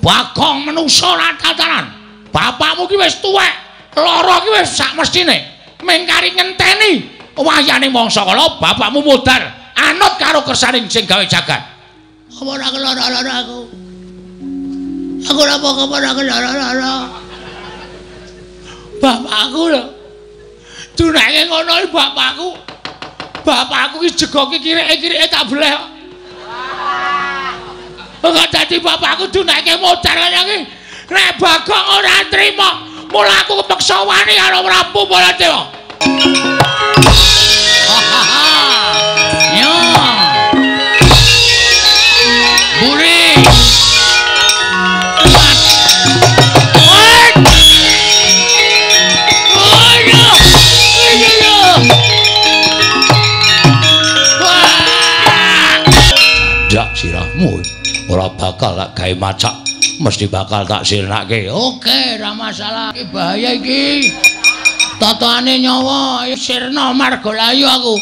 Bagong menungsa ora tataran. Bapakmu ki wis tuwek, lara ki wis sak mestine. Mengkari ngenteni wayane mangsa kala bapakmu modar anut karo kersaning sing gawe jagat. Apa ora kelara-lara aku? Aku ora apa-apa ora kelara-lara. Bapakku lho. Dunake ngono iki bapakku. Bapakku ki jegoke kireke-kireke tak bleh. Kok dadi bapakku dunake modar kaya iki. Nek Bagong ora trima, mula aku kepeksa wani karo Prabu Baladewa. Yo. Buri. Ndak sirahmu ora bakal tak gawe macak, mesti bakal tak sirnake. Oke, ora masalah. Iki bahaya iki. Totone nyawa sirna margalayu aku.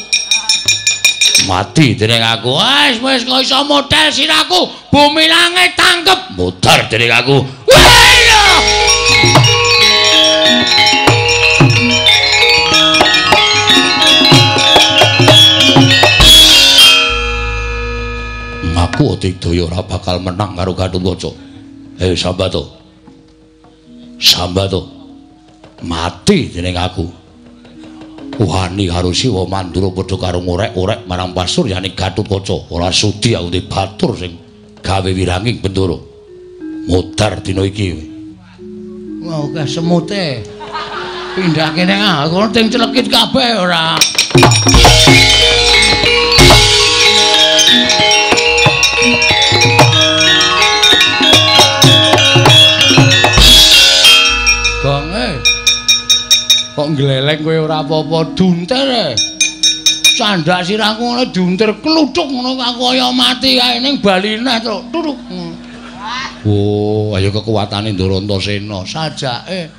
Mati dening aku. Wis wis kok iso model sirahku. Bumi langit tangkep. Modar dening aku. Aku Digdaya ora bakal menang karo Gatotkaca. Hei Sambato. Sambato. Mati dening aku. Wani karo Siwa Mandura padha karo ngorek-orek marang pasuryane Gatotkaca. Ora sudi aku di batur sing gawe wiranging Bendara. Modar dina iki. Wah, akeh semute. Pindah kene aku ting celekit kabeh ora. Gonge. Kok ngleleng kowe ora apa-apa duntir e. Candak sirahku ngono duntir kluthuk ngono aku kaya mati kae ning baline truk. Turuk. Oh, ayo kekuatane Ndara Antasena sajake.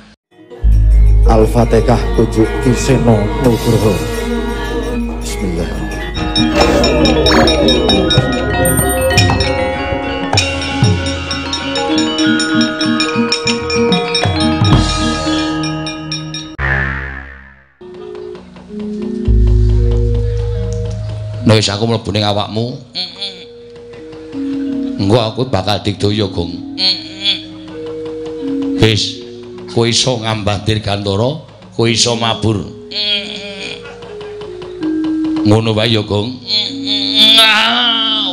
Al-Fatihah tujuk Ki Seno Nugroho. Bismillahirrahmanirrahim. Nek wis aku mlebu ning awakmu, engko aku bakal digdaya, Gong. Wis, kowe iso ngambah dirgantara, kowe iso mabur. Ngono wae ya, Gong.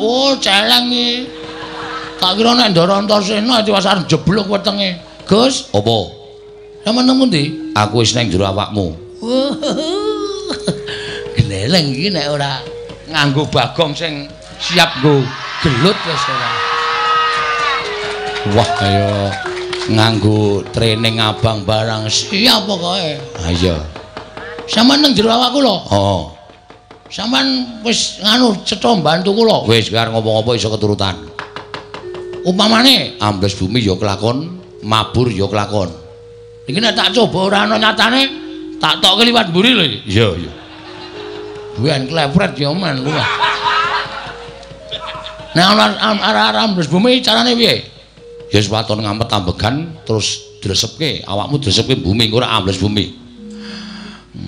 Oh, celeng iki. Tak kira nek Ndara Antasena tiwas arep jeblok wetenge. Gus, apa? Sampeyan nang pundi? Aku wis nang jero awakmu. Gleleng iki nek ora nganggo Bagong sing siap nggo gelut wis ora. Wah, kaya nganggo training abang barang siap pokoke. Ha iya. Sampeyan nang jero awakku lho. Heeh. Sampeyan wis nganu cetha mbantu kula. Wis arep ngopo-ngopo iso keturutan. Upamane ambles bumi ya kelakon, mabur ya kelakon. Iki nek tak coba ora ana nyatane, tak tokke liwat mburi lho iki. Iya, iya. Buan klepret ya men kuwi. Nek ana arah-arah ambles bumi carane piye? Ya wis waton ngamet ambegan terus dresepke, awakmu dresepke bumi engko ora ambles bumi.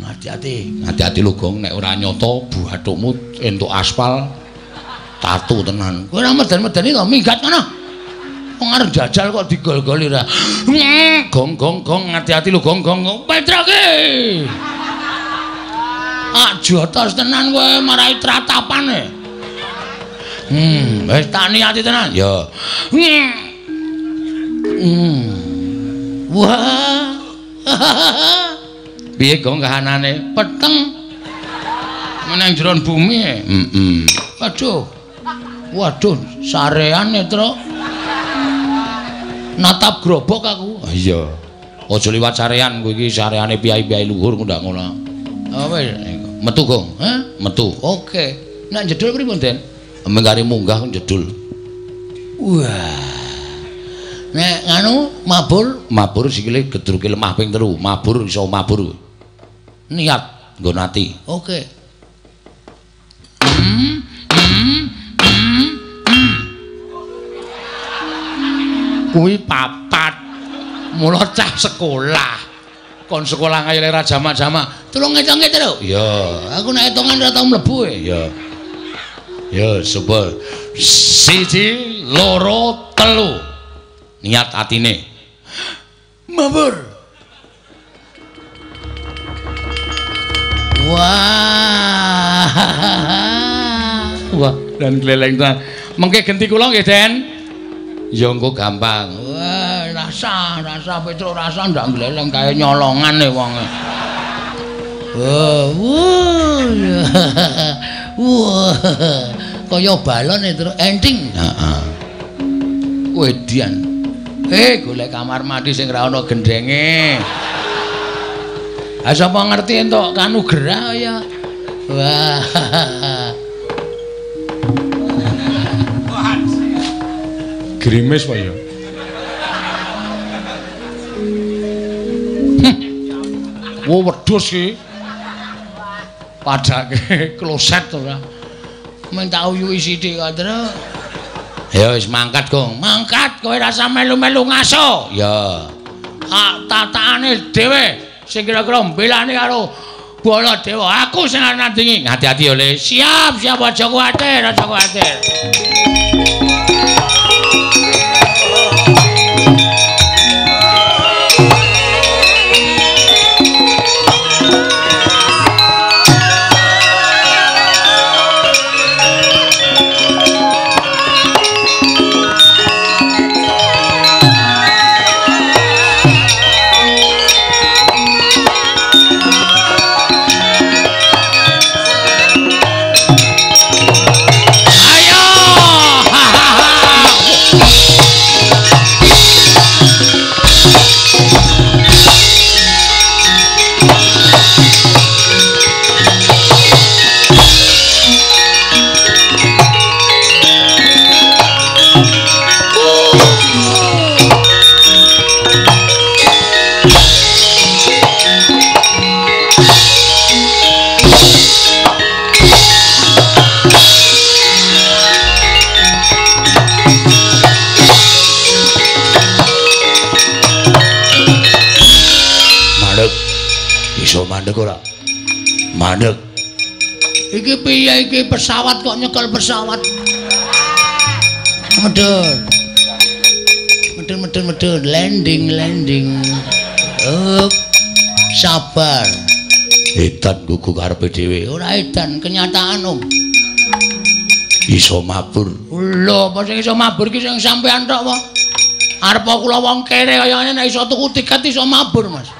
Hati-hati, hati-hati lho Gong, nek ora nyata buathukmu entuk aspal tatu tenan. Kowe ora meden-medeni to, minggat kono. Wong arep jajal kok digol-goli ra. Gong gong gong, hati-hati lho Gong gong. Petroke. Ah jotos tenan kowe marai tratapane. Wis tak niati tenan. Ya. Wah. Piye Gong kahanane? Peteng. Meneng jero bumi. Heeh. Aduh. Waduh, sareane, Truk. Natap grobok aku. Iya. Aja liwat sarean kowe iki, sareane piyai-piyai luhur ndak ngono. Ah wis, metu Gong. Hah? Metu. Oke. Nek jedul pripun, Den? Mengkari munggah jedul. Wah. Nek nganu mabur, mabur sikile gedruke lemah ping 3, mabur iso mabur. Niat nggo ati. Oke. Kuwi papat. Mula cah sekolah. Kon sekolah kaya ora jamak-jamak. Tulung ngitunge, Truk. Ya, aku nek hitungan ora tau mlebu e. Ya. Ya, super. 1 2 3. Niat atine. Mabur. Wah. Wah, dan gleleng ta. Mengke genti kula nggih, Den. Ya engko gampang. Wah, rasa Petruk rasa ndak gleleng kaya nyolongan e wonge. Wah, wah. Wah. Kaya balon e terus enting. Heeh. Wedian. Golek kamar mandi sing ra ana gendhenge. Ha sapa ngerti entuk kanugrah ya. Wah. Grimis Pak ya. Wo wedhus iki. Padake kloset ora. Mung tak uyuhi sithik kok, Truk. Ya wis mangkat, Gong. Mangkat kowe rasa melu-melu ngaso. Ya. Ah tatakane dhewe sing kira-kira mbelani karo Baladewa. Aku sing arep nandingi. Hati-hati ya, Le. Siap, siap aja kuwatir, aja kuwatir. Mandek ora? Mandek. Iki piye iki pesawat kok nyekel pesawat? Medun. Medun medun medun landing landing. Up. Sabar. Edan gugu karepe dhewe. Ora edan, kenyataan, Om. Iso mabur. Lho, apa sing iso mabur iki sing sampean tok apa? Arep kula wong kere kaya ngene nek iso tuku tiket iso mabur, Mas.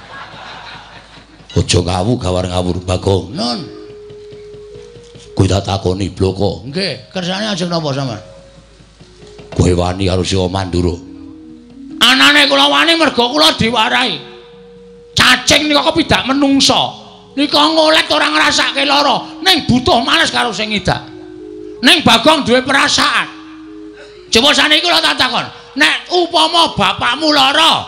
Aja ngawu gawar ngawur Bagong. Nun. Kowe tak takoni bloko. Nggih, kersane ajeng napa sampean? Kowe wani karo Siwa Mandura. Anane kula wani mergo kula diwarahi. Cacing nika kepidak menungsa. Nika ngolet ora ngrasake lara, ning butuh males karo sing ngidak. Ning Bagong duwe perasaan. Coba saniki kula tak takon, nek upama bapakmu lara,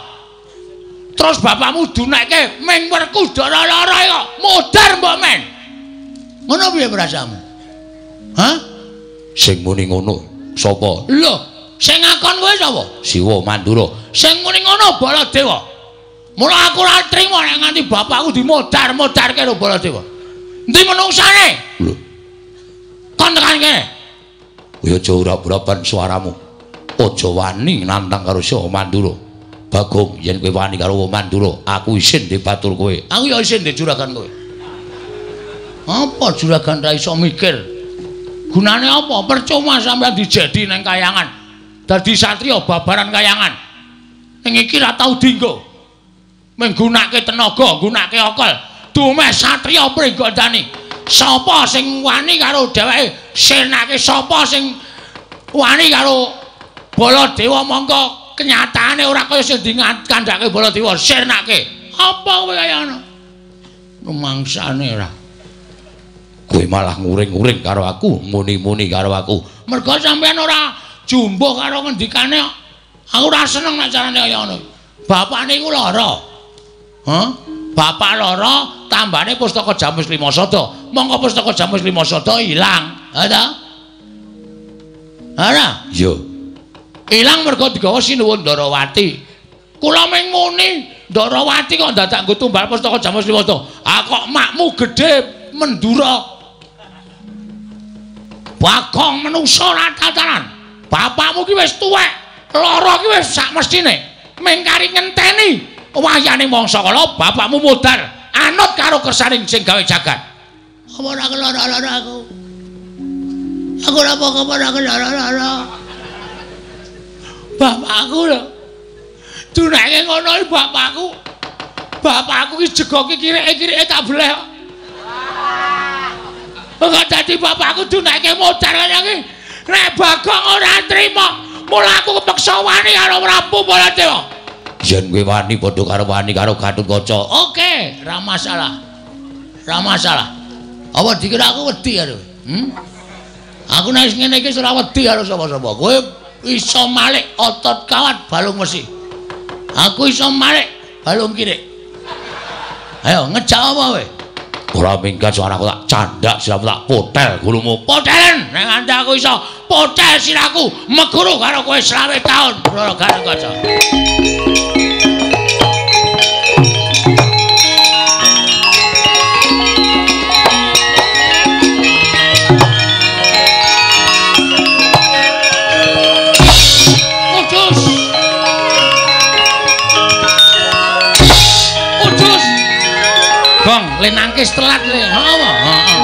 terus bapakmu dunekke ming Werkudara lara kok modar mbok men. Ngono piye perasaanmu? Hah? Sing muni ngono sapa? Lho, sing ngakon kowe sapa? Siwa Mandura. Sing muni ngono Baladewa. Mula aku ora trimo nek nganti bapakku dimodar-modarke karo Baladewa. Endi menungsane? Lho. Kon tekan kene. Kowe aja ora-urapan suaramu. Aja wani nantang karo Siwa Mandura. Bagong, yen kowe wani karo Mandura, aku isin ndek batur kowe. Aku ya isin ndek juragan kowe. Apa juragan ra iso mikir? Gunane apa? Percuma sampeyan dijedi nang kayangan. Dadi satriya babaran kayangan. Ning iki ra tau dinggo. Menggunake tenaga, nggunake akal. Dumeh satriya Pringgondani. Sapa sing wani karo dheweke? Sirnake sapa sing wani karo Baladewa mongko kenyataane ora kaya sing dikandhake Baladewa, sirnake. Apa kowe kaya ngono? Rumangsane ora. Kowe malah nguring-nguring karo aku, muni-muni karo aku. Mergo sampeyan ora jumbuh karo ngendikane. Aku ora seneng nek carane kaya ngono. Bapakne iku lara. Hah? Bapak lara, tambane pustaka Jamus Lima Sada. Mongko pustaka Jamus Lima Sada ilang. Ha ta? Ora? Iya. Ilang mergo digawa Sinuwun Ndarawati. Kula ming muni Ndarawati kok dadak nggo tumbal pustaka Jamus Liwasta. Ah kok makmu gedhe Mendura. Bagong menungsa ora tataran. Bapakmu ki wis tuwek, lara ki wis sak mestine. Ming kari ngenteni wayane mangsa kala bapakmu modar anut karo kersaning sing gawe jagat. Apa ora kelara-lara aku? Aku ora apa-apa ora kelara-lara. Bapakku lho. Dunake ngono iki bapakku. Bapakku ki jegoke kireke-kireke tak bleh kok. Kok dadi bapakku dunake modar kaya iki. Nek Bagong ora trima, mula aku kepeksa wani karo Prabu Baladewa. Yen kowe wani padha karo wani karo Gatotkaca. Oke, ora masalah. Ora masalah. Apa dikira aku wedi karo? Aku nek ngene iki ora wedi karo sapa-sapa. Kowe iso malik otot kawat balung wesi. Aku iso malik balung kirik. Ayo ngejak apa kowe? Ora minggat suaraku tak candhak siramu tak potel gulumu. Potelen nek nganti aku iso potel siraku meguru karo kowe 20 taun. Ora Gatotkaca. Gong, le nangkis telat le. Heeh, heeh.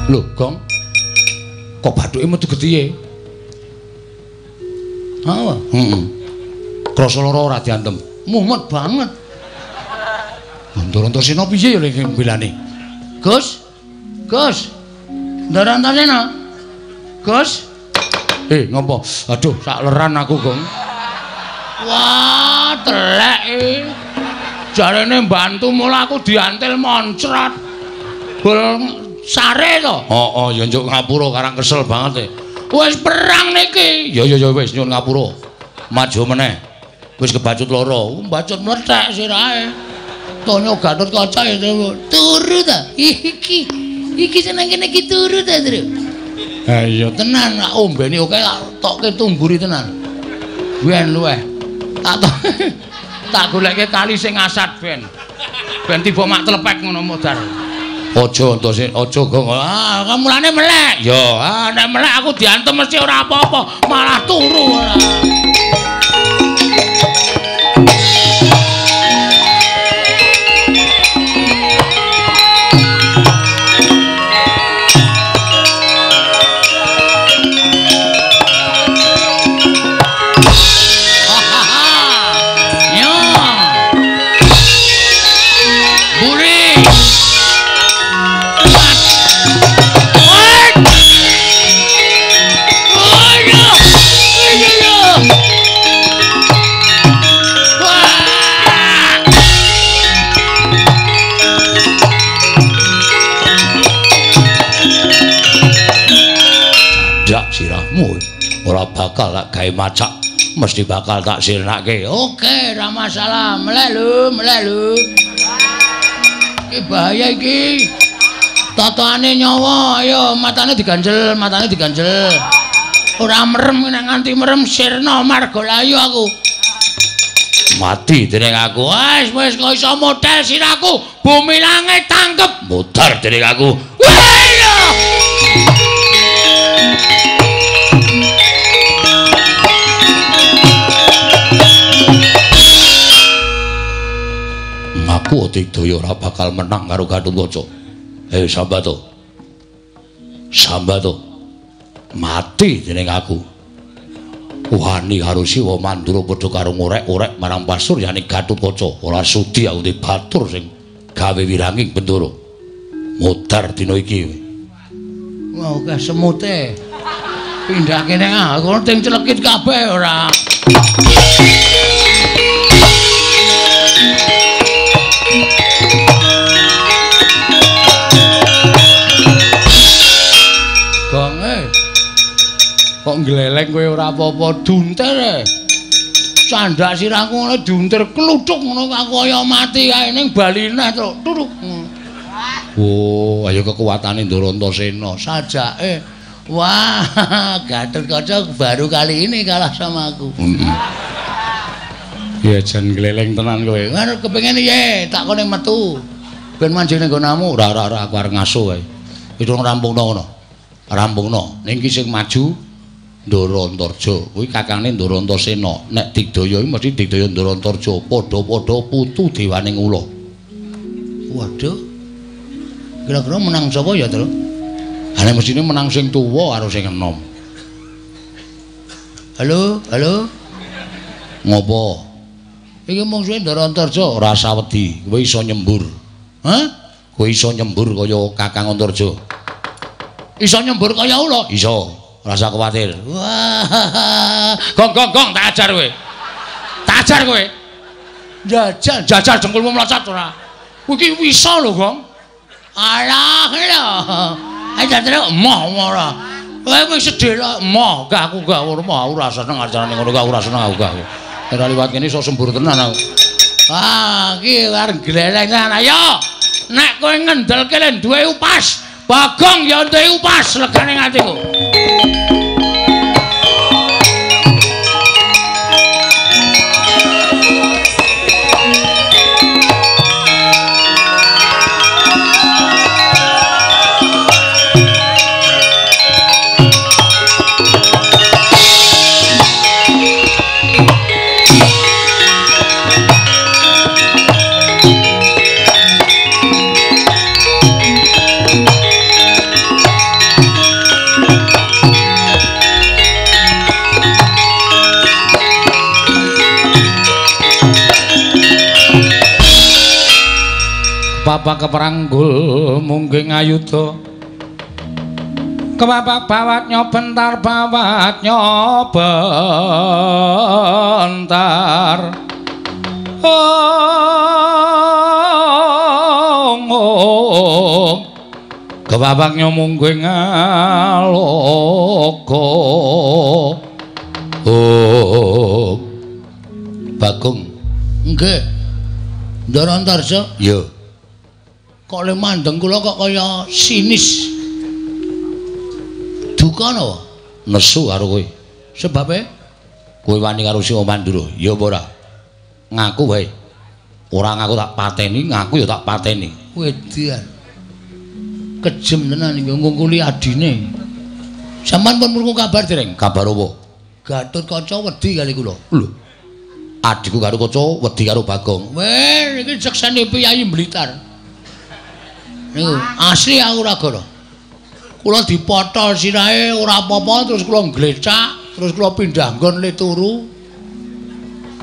Lho, Gong. Kok bathuke metu getihe? Heeh. Heeh. Krasa lara ora diantem. Mumet banget. Ndara-Antasena piye ya lek mbelane? Gus. Gus. Ndara-Antasena. Gus. Ngopo? Aduh, sak leran aku, Gong. Wah, telek iki. Jarene mbantu mula aku diantil moncrot. Bol sare to? Heeh, ya njuk ngapura karang kesel banget e. Wis perang niki. Ya ya ya wis nyuwun ngapura. Maju meneh. Wis kebacut loro, mbacut mlethek sirahe. Tonyo Gatotkaca turu ta? Iki. Iki seneng kene iki turu ta, Tru? Ha iya tenan, tak ombeni oke tak tokke tumburi tenan. Ben luweh. Tak tak goleke kali sing asat ben. Ben tiba mak tlepek ngono modar. Aja Antasena, aja Gong. Ah, mulane melek. Ya, ah nek melek aku diantem mesti ora apa-apa, malah turu ora. Sirahmu ora bakal tak gawe macak, mesti bakal tak sirnake. Oke, ora masalah. Melek lho, melek lho. Iki bahaya iki. Totone nyawa, ayo matane diganjel, matane diganjel. Ora merem nek nganti merem sirna margalayu aku. Mati dening aku. Wis wis kok iso model sirahku. Bumi langit tangkep. Modar dening aku. Wah! Aku Digdaya ora bakal menang karo Gatotkaca. Hei Sambato. Sambat to. Mati dening aku. Wani karo Siwa Mandura padha karo ngorek-orek marang pasuryane Gatotkaca. Ora sudi aku duwe batur sing gawe wiranging Bendara. Modar dina iki. Wah, akeh semute. Pindah kene aku ting celekit kabeh ora. Gonge. Kok ngleleng kowe ora apa-apa duntir e. Candak sirahku ngono duntir kluthuk ngono aku kaya mati kae ning baline truk. Turuk. Oh, ayo kekuatane Ndara Antasena sajake. Wah, Gatotkaca baru kali ini kalah sama aku. Ya jan gleleng tenan kowe. Ngono kepengin piye? Tak kone metu. Ben manjing ning nggonamu. Ora ora ora aku arep ngaso kae. Itu rampungno ngono. Rampungno. Ning iki sing maju Ndara Antarja. Kuwi kakangne Ndara Antasena. Nek digdaya iki mesti digdaya Ndara Antarja. Padha-padha putu dewaning ula. Waduh. Kira-kira menang sapa ya, Tru? Ane mestine menang sing tuwa karo sing enom. Halo, halo. Ngopo? Iki mungsuhe Ndara Antarja ora usah wedi, kowe iso nyembur. Hah? Kowe iso nyembur kaya Kakang Antarja. Iso nyembur kaya ula? Iso. Ora usah kuwatir. Wah. Gong gong gong tak ajar kowe. Tak ajar kowe. Jajal, jajal dengkulmu mlocot ora. Kowe iki iso lho, Gong. Alah, lho. Ayo terus emoh ora. Kowe wis sedih lho, emoh gak aku gak ora ora seneng acarane ngono gak ora seneng aku gak. Ora liwat kene iso sembur tenan aku. Ah, iki arep gleleng tenan. Ayo. Nek kowe ngendelke le duwe upas, Bagong ya duwe upas legane atiku. Bapak keperanggul mungging ayuda. Kebapak bawat nyobentar bawat nyobentar. Ong ong. Kebapak nyomungging aloka. Oh. Bagong. Nggih. Ndara Antarja? Iya. Kok le mandeng kula kok kaya sinis. Duka napa? Nesu karo kowe. Sebabe kowe wani karo Siwa Mandura, ya apa ora? Ngaku wae. Ora ngaku tak pateni, ngaku ya tak pateni. Wedan. Kejem tenan iki ngungkuli adine. Sampeyan pun krungu kabar dereng? Kabar apa? Gatotkaca wedi kali kula. Lho. Adhiku karo kaca wedi karo Bagong. Weh, iki seksene piyayi Blitar. Niku asli aku ora gara. Kula dipotol sirahe ora apa-apa terus kula nglecak, terus kula pindah nggon le turu.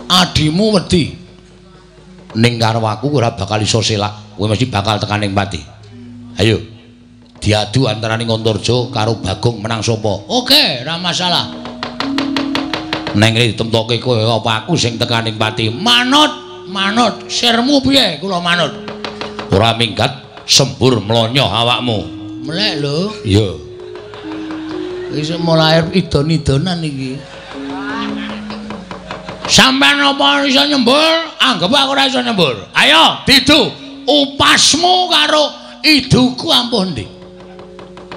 Adimu wedi. Ning karo aku ora bakal iso selak. Kowe mesti bakal tekan ning pati. Ayo. Diadu antaraning Antarja karo Bagong menang sapa? Oke, ora masalah. Neng rene ditemtoke kowe apa aku sing tekan ning pati? Manut, manut. Sirmu piye? Kula manut. Ora minggat. Sembur mlonyoh awakmu. Melek lho. Iya. Wis mulai idon-idonan iki. Sampeyan apa iso nyembur? Anggep aku ora iso nyembur. Ayo, didu. Upasmu karo iduku ampuh ndi?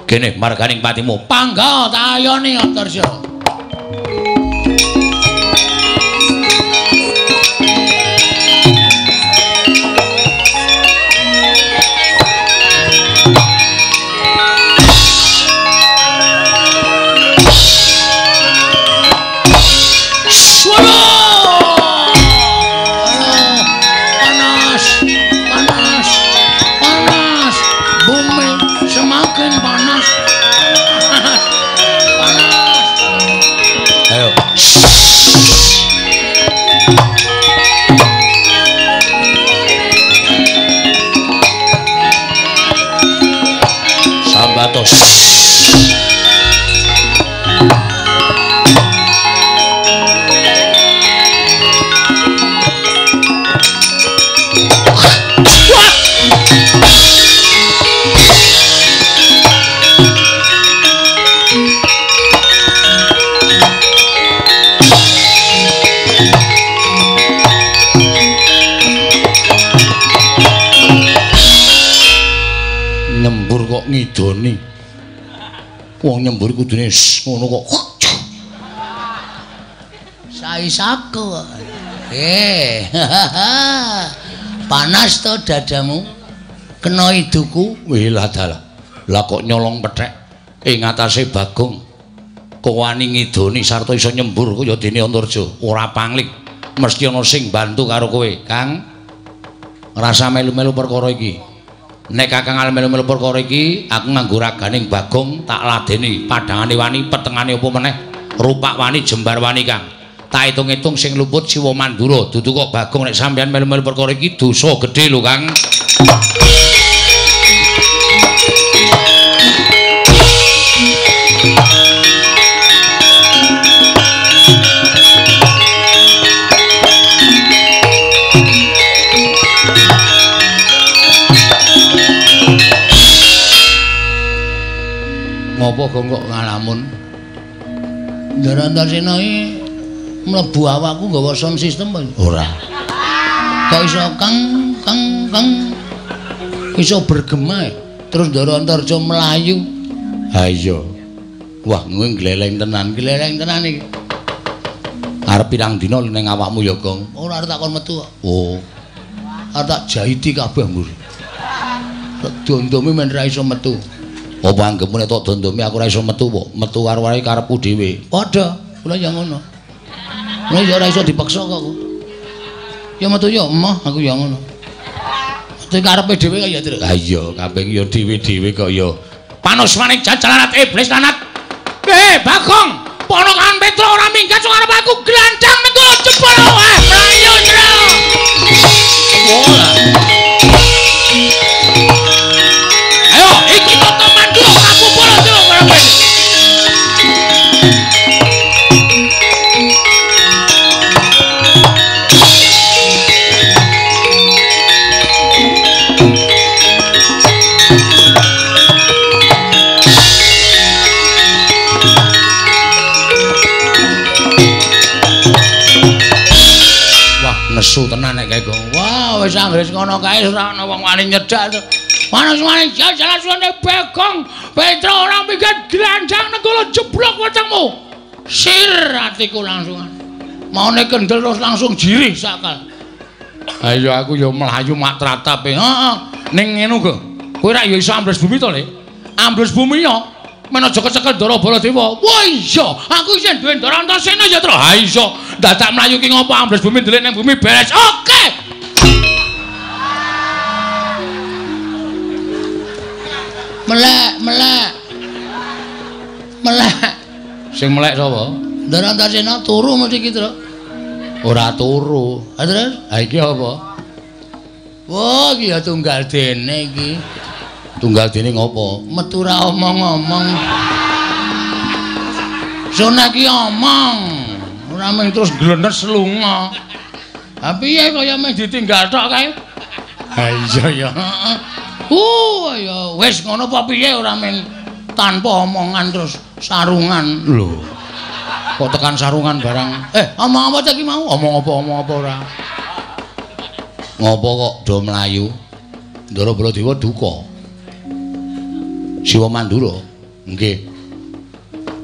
Kene marganing patimu. Pangga tak ayoni Antarja. Panas, panas, panas, bumi semakin panas. Kok ngidoni. Wong nyembur kudune ngono kok. Saisaku. Panas to dadamu? Kena iduku. Wih lah dalah. Lah kok nyolong pethek ing atase Bagong. Kok wani ngidoni sarta iso nyembur kaya dene Antarja. Ora pangling. Mesti ana sing bantu karo kowe, Kang. Rasa melu-melu perkara iki. Nek Kakang arep melu-melu perkara iki, aku nganggo raganing Bagong tak ladeni padhangane wani, petengane apa meneh, rupak wani, jembar wani, Kang. Tak hitung-hitung sing luput Siwa Mandura, dudu kok Bagong nek sampeyan melu-melu perkara iki dosa gedhe lho, Kang. Ngopo Gong kok ngalamun? Ndara Antasena iki mlebu awakku nggawa sound system apa? Ora. Kok iso kang kang kang iso bergema terus Ndara Antarja mlayu. Ha iya. Wah, kowe gleleng tenan iki. Arep pirang dina ning awakmu ya, Gong? Ora arep tak kon metu kok. Oh. Arep tak jahiti kabeh, Mbur. Tak dondome men ra iso metu. Apa anggepmu nek tok dondome aku ora iso metu kok? Metu karo wae karepku dhewe. Padha, kula ya ngono. Kula ya ora iso dipaksa kok aku. Ya metu ya emoh aku ya ngono. Metu karepe dhewe kok ya, Tru. Ha iya, kabeh ya dhewe-dhewe kok ya. Panusmaning jajalanat iblis lanat. Bagong, ponokan Petro ora minggat sok arep aku glandang metu jebol wae mlayu, Tru. Wah. Ayo, iki toto Mandura Prabu Baladewa karo. Wah, nesu tenan nek kae, Gong. Wah, wis anggere ngono kae ora ana wong wani nyedak. Manus-manus jalan suwane Bagong, Petro ora minggat glandang nenggala jeblok wetengmu. Sir atiku langsungan. Maune kendel terus langsung jirih sakal. Ayo aku ya mlayu mak tratap. Heeh. Ning ngene go. Kowe rak ya iso ambles bumi to, Le? Ambles bumi ya. Men aja kecekel Ndara Baladewa. Wah iya, aku isih duwe Ndara Antasena ya, Tru. Ha iso. Dadak mlayu ki ngopo ambles bumi ndelik ning bumi beres. Oke. Melek, melek. Melek. Sing melek sapa? Ndara Antasena turu mesti iki, Tru. Ora turu. Ha terus? Ha iki apa? Wah, iki ya tunggal dene iki. Tunggal dene ngopo? Metu ra omong-omong. Sona iki omong. Ora mung terus glenes lunga. Ha piye kaya mung ditinggal tok kae? Ha iya ya. Ya wis ngono apa piye ora men tanpa omongan terus sarungan. Lho. Kok tekan sarungan barang? Omong apa ta iki mau? Omong apa ora? Ngopo kok do mlayu? Ndara Baladewa duka. Siwa Mandura. Nggih.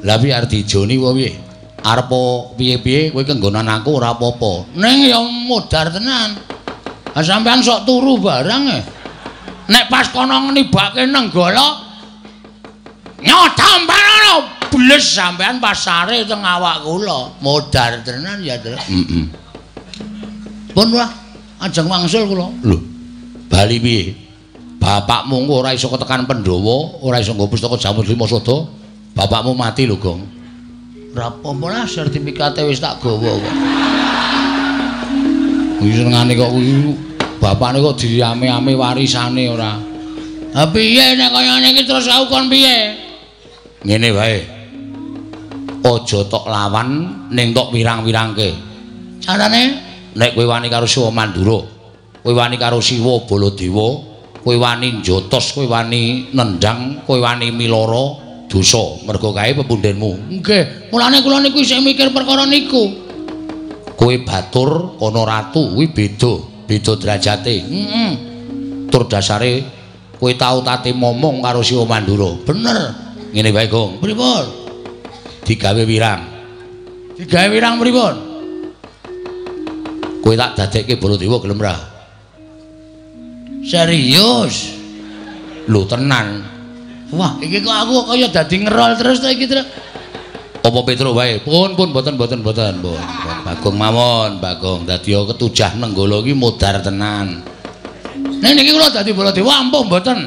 Lah piye arep dijoni apa piye? Arep piye-piye kowe kenggonan aku ora apa-apa. Ning ya modar tenan. Ha sampean sok turu barang e. Nek pas kono nibake Nenggala nyotampanana bles sampean pasare teng awak kula. Modar tenan ya, Tru. Heeh. Pun wah, ajeng wangsul kula. Lho, bali piye? Bapakmu engko ora iso ketekan Pandhawa, ora iso nggo pustaka Jamur Lima Sada. Bapakmu mati lho, Gong. Ora apa-apa lah, sertifikate wis tak gawa kok. Kuwi senengane kok kuwi bapakne kok diame-ame warisane ora. Ha piye nek kaya ngene iki terus aku kon piye? Ngene wae. Aja tok lawan ning tok wirang-wirangke. Carane nek kowe wani karo Siwa Mandura, kowe wani karo Siwa Baladewa, kowe wani njotos, kowe wani nendang, kowe wani miloro dosa mergo kae pepundhenmu. Nggih, mulane kula niku isih mikir perkara niku. Kowe batur ana ratu kuwi beda. Beda derajate. Heeh. Tur dasare Kowe tau tate momong karo Siwa Mandura. Bener. Ngene wae, Gong. Pripun? Digawe wirang. Digawe wirang pripun? Kowe tak dadekke Baladewa gelem ra? Serius? Lho tenan. Wah, iki kok aku kaya dadi ngerol terus ta iki, Tru. Apa Petruk wae? Pun pun mboten mboten mboten, pun. Bagong mawon, Bagong. Dadi ketujah Nenggala iki modar tenan. Nek niki kula dadi Baladewa ampuh mboten?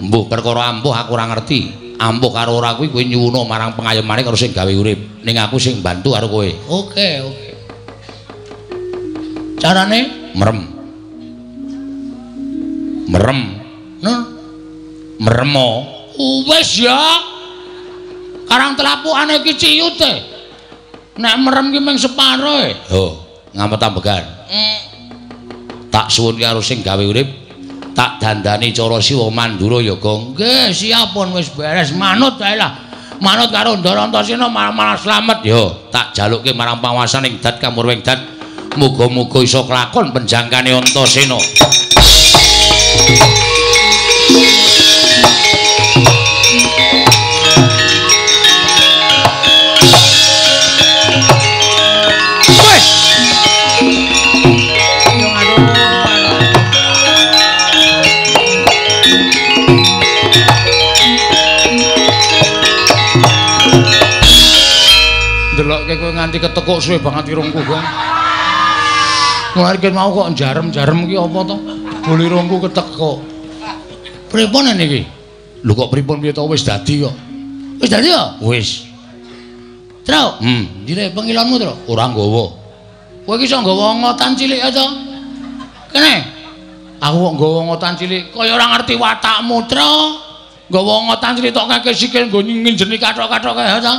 Mbuh perkara ampuh aku ora ngerti. Ampuh karo ora kuwi kowe nyuwuna marang pengayomane karo sing gawe urip. Ning aku sing bantu karo kowe. Oke, oke. Carane merem. Merem. Nah. Meremo. Wis ya. Karang telapukane iki ciyut e. Nek merem ki mung separo e. Oh, ngamet ambegan. Tak suwun karo sing gawe urip, tak dandani cara Siwa Mandura ya, Gong. Nggih, siap pun wis beres, manut wae lah. Manut karo Ndara Antasena malah slamet. Yo, tak jalukke marang panguwasaning dat kamurwing dat. Muga-muga iso kelakon penjangkane Antasena. Ndelokke kowe nganti ketekuk suwe banget irungku, Gong. Mulane ket mau kok jarem-jarem ki apa to? Bol irungku ketekuk. Pripun niki? Lho kok pripun piye to wis dadi kok. Wis dadi ya? Wis. Tru, ndire pengilonmu, Tru? Ora nggawa. Kowe iki iso nggawa ngotan cilik ya to? Kene. Aku kok nggawa ngotan cilik kaya ora ngerti watakmu, Tru. Nggawa ngotan cilik tok kake sikil nggo nginjeni kathok-kathok kae to.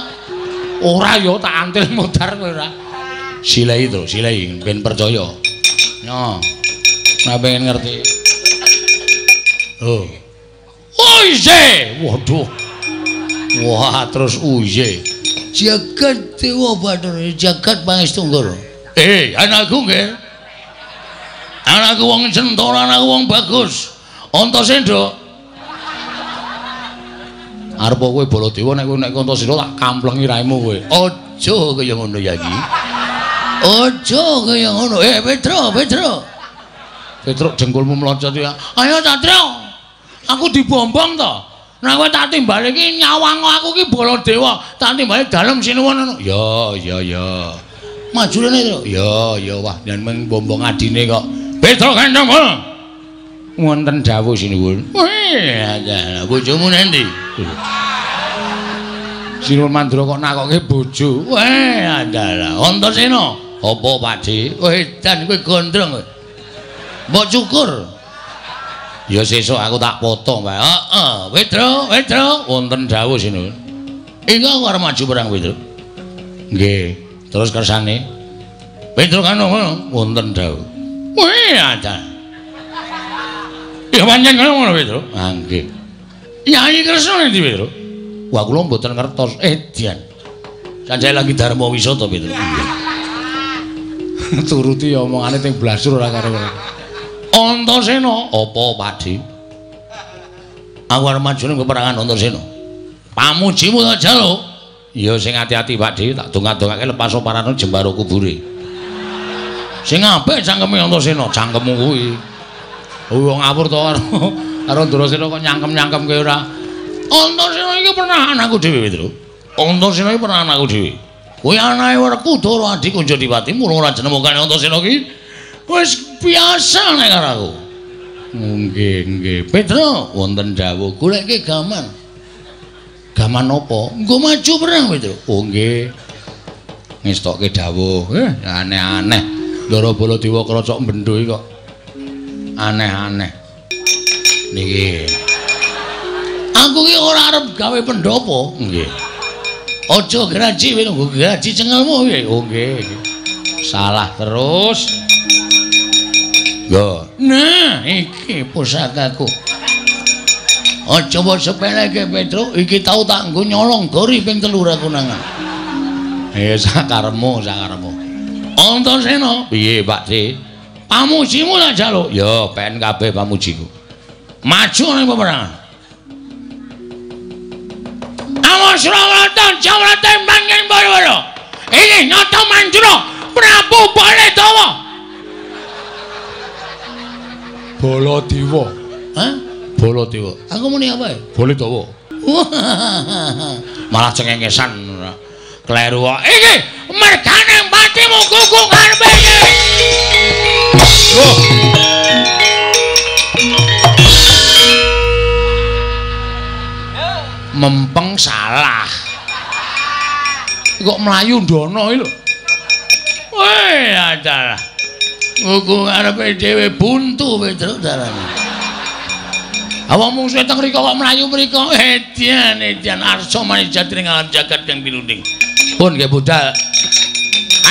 Ora ya tak antil modar kowe ora. Silai to, silai ben percaya. Yo. Nek pengen ngerti. Oh. Uye, waduh. Wah, terus uye. Jagat Dewa Bathara, jagat Pangestu. Eh, anakku nggih. Anakku wong centara, anakku wong bagus. Antasena. Arep kowe Baladewa nek kowe nek Antasena tak kamplengi raimu kowe. Aja kaya ngono ya iki. Aja kaya ngono. Eh, Petro, Petro. Petruk dengkulmu mlocot ya. Ayo Satrio. Aku dibombong to. Nek kowe tak timbali iki nyawang aku iki Baladewa, tak timbali dalem sinuwun ngono. Ya, ya, ya. Maju rene, Tru. Ya, ya wah yen mung bombong adine kok. Petro Gandeng. Wonten dawuh sinuwun. Wih, aja bojomu nendi? Sinuwun Mandura kok nakokke bojo. Weh, adalah Antasena. Apa, Pakde? Wedan kowe gondrong kowe. Mbok cukur. Ya sesuk aku tak potong, Pak. Heeh, Petro, Petro, wonten dawuh sinuwun. Iki aku arep maju perang, Petro. Nggih, terus kersane Petro kan ngono, wonten dawuh. Weh, ada. Ya pancen ngono Petro. Ah nggih. Yai Kresna endi Petro? Wah kula mboten ngertos. Edian. Sanjaya lagi dharma wisata Petro. Turuti omongane teng blasur ora karo. Antasena, apa Pakde? Aku arep maju ning peperangan Antasena. Pamujimu tak jaluk. Ya sing ati-ati Pakde, tak dongak-dongake lepas parane jembaro kubure. Sing apik cangkeme Antasena, cangkemmu kuwi. Wong ngawur to karo Ndrasena kok nyangkem-nyangkemke ora. Antasena iki pernah anakku dhewe, Petro. Antasena iki pernah anakku dhewe. Kuwi anake Werkudara Adi Kunjadipati, mula ora jenemokane Antasena iki wis biasa nek karo aku. Nggih, nggih. Petro, wonten dawuh goleke gaman. Gaman apa? Nggo maju perang, Petro. Oh nggih. Ngestokke dawuh. Aneh-aneh. Ndara Baladewa krocok bendho iki kok. Aneh-aneh. Niki. Aku ki ora arep gawe pendopo. Nggih. Aja graji kowe nggo graji cengelmu piye? Oh nggih. Salah terus. Yo. Nah, iki pusakaku. Aja mbok sepeleke Petro, iki tau tak nggo nyolong gori ping 3 aku nangan. Eh sakaremu, sakaremu. Antasena, piye Pakde? Pamujimu tak jaluk. Ya, pen kabeh pamujiku. Maju ning peperangan. Awas Rawatan Jawrata manggen bara-bara. Ini Nata Mandura Prabu Baladewa. Baladewa. Hah? Baladewa. Aku muni apa ya? Baladewa. Malah cengengesan. Kleru kok. Iki mergane patimu kuku ngarepe iki. Oh. Mempeng salah. Kok mlayu ndono iki lho. Weh, adalah. Kuku ngarepe dhewe buntu Petruk dalane. Awak mungsuhe teng mriko kok mlayu mriko. Edian, edian arsa manijati ning alam jagat kang pinunding. Pun nggih budal.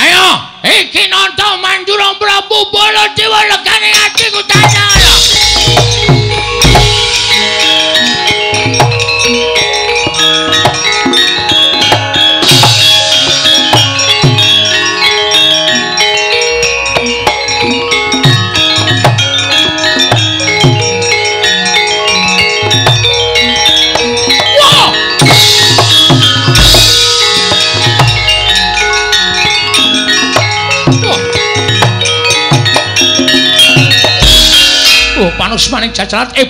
Ayo, iki Nata Mandura Prabu Baladewa legane atiku tanya. Panusmaning jajalat iki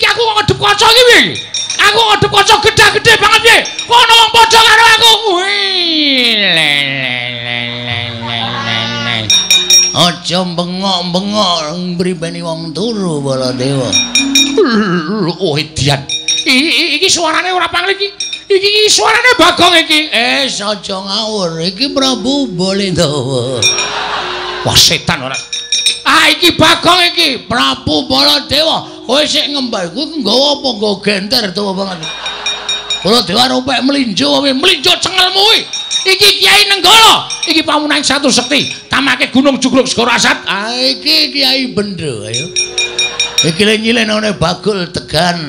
aku kok ngedep kaca iki piye iki? Aku ngedep kaca gedhe-gedhe banget piye? Kok ana wong padha karo aku. Wih. Aja bengok-bengok mribeni wong turu Baladewa. Oh edian. Iki suarane ora pangling iki. Iki suarane Bagong iki. Eh, aja ngawur. Iki Prabu Baladewa. Wah setan ora. Ah iki Bagong iki Prabu Baladewa. Kowe sik ngembar kuwi nggawa apa nggawa genter tuwa banget. Baladewa rupek mlinjo kowe mlinjo cengelmu kuwi. Iki Kyai Nenggala, iki pamunan satu sekti, tamake Gunung Jugruk Segara Asat. Ah iki Kyai Bendho ayo. Iki le nyilenane Bagul Tegan.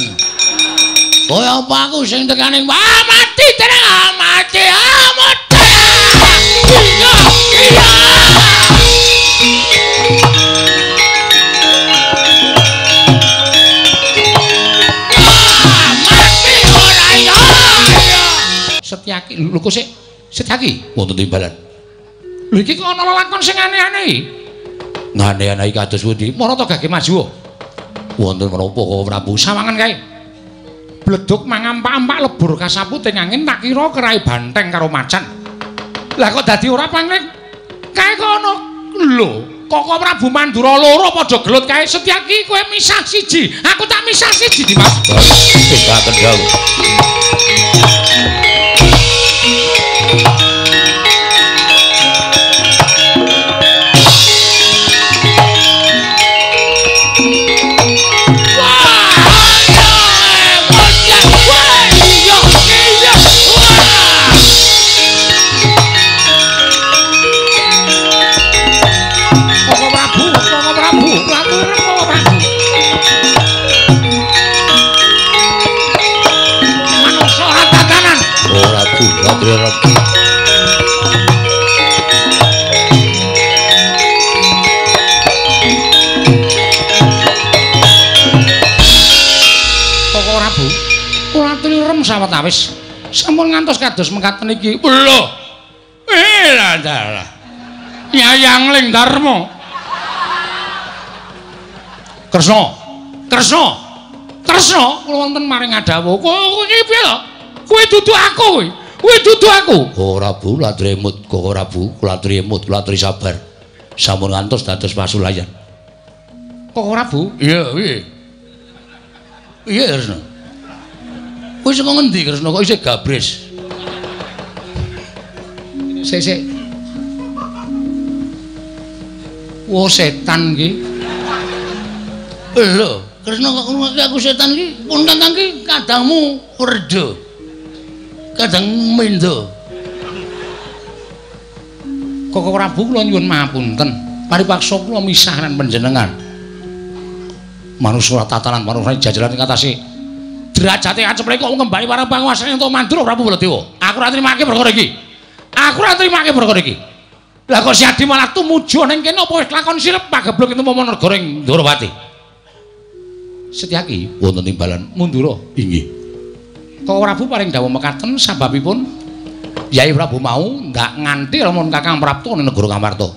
Kowe apa aku sing tekane? Ah mati tenang, ah mati, ah mati. Iya, iya. Setyaki lho kok sik Setyaki wonten timbalan. Lho iki kok ana lelakon sing aneh-aneh iki. Aneh-aneh kados pundi? Mara to gage maju. Wonten menapa kok Prabu? Sawangan kae. Bleduk mangampak-ampak lebur kasaput ing angin tak kira kerai banteng karo macan. Lah kok dadi ora pangling? Kae kok ana lho, Koko Prabu Mandura loro padha gelut kae. Setyaki kowe misah siji, aku tak misah siji Dimas. Wis tak kendhang. Koko Prabu, kula aturi sawetawis sampun ngantos kados mekaten iki. Lho. Eh, dalah. Yayang Ling Darma. Kresna. Kresna. Kresna kula wonten maring ngadhawuh. Kowe iki piye to? Kowe dudu aku kowe. Kowe dudu aku. Ora Bu, kula tremut, kok ora Bu, kula tremut, kula tri sabar. Sampun ngantos dados pasulayan. Kok ora Bu? Iya, piye? Iya, Kresna. Kowe saka ngendi Kresna kok isih gabres? Sik sik. Wo setan iki. Lho, Kresna kok ngrungokake aku setan iki? Pun tantang iki kadangmu werda. Kadang mendo. Koko Prabu kula nyuwun mahapunten. Paripaksa kula misah lan panjenengan. Manusa tatanan manusa jajaran ing atase derajate aceplek kok ngembali para panguwasane entuk Mandura Prabu Baladewa. Aku ora trimake perkara iki. Aku ora trimake perkara iki. Lah kok Siadi malah tumuju ning kene apa wis lakon sirep pagebluk itu momo negara ing Ndorowati. Setyaki wonten timbalan Mundura. Inggih. Koko Prabu paring dawuh mekaten sababipun Yai Prabu mau ndak nganti lamun Kakang Prapta ning negara Ngamarta.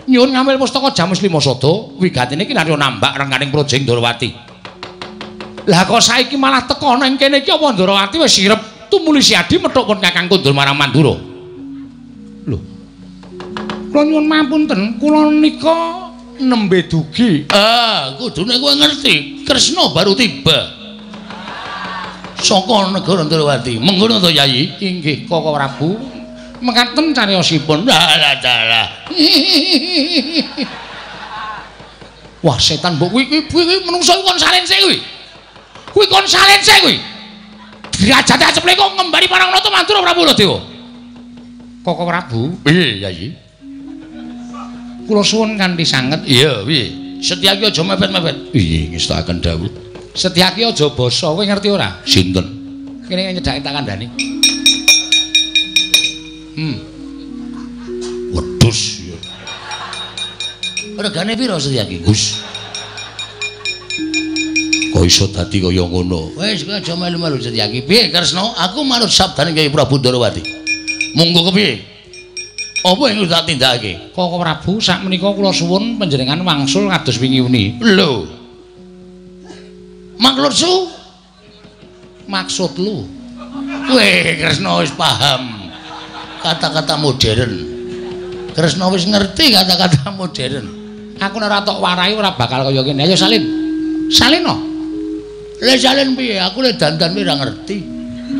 Nyuwun ngambil pustaka Jamus Lima Sada wigatine kinarya nambak rengganing Praja Ndrawati. Lah kok saiki malah teka nang kene iki apa Ndrawati wis sirep tumuli siadi methuk pun Kakang kondur marang Mandura. Lho. Kula nyuwun mapunten, kula nika nembe dugi. Ah, kudune kowe ngerti, Kresna baru tiba saka negara Ndrawati. Mengkono to, Yayi? Inggih, Koko Prabu. Mekaten cariyosipun. Dalah dalah. Wah, setan mbok kuwi kuwi menungso kon salin sik kuwi. Kuwi kon salin sik kuwi. Derajate aceple kok ngembari parang nata Mandura Prabu Baladewa. Koko Prabu. Piye, Yayi? Kula suwun kanthi sanget. Iya, piye? Setyaki aja mepet-mepet. Piye ngestakaken dawuh? Setyaki aja basa, kowe ngerti ora? Sinten? Kene nyedhake tak kandhani. Wedhus. Regane pira Setyaki? Gus. Kok iso dadi kaya ngono? Wis kowe aja melu-melu Setyaki. Piye Kresna? Aku manut sabdane Kyai Prabu Ndrawati. Monggo kepiye? Apa ing tak tindakake? Koko Prabu, sakmenika kula suwun panjenengan wangsul kados wingi uni. Lho. Maksudku? Maksud lu? Weh, Kresna wis paham kata-kata modern. Kresna wis ngerti kata-kata modern. Aku nek ora tok warai ora bakal kaya ngene. Ayo salin. Salin no. Le salin piye? Aku le dandan ora ngerti.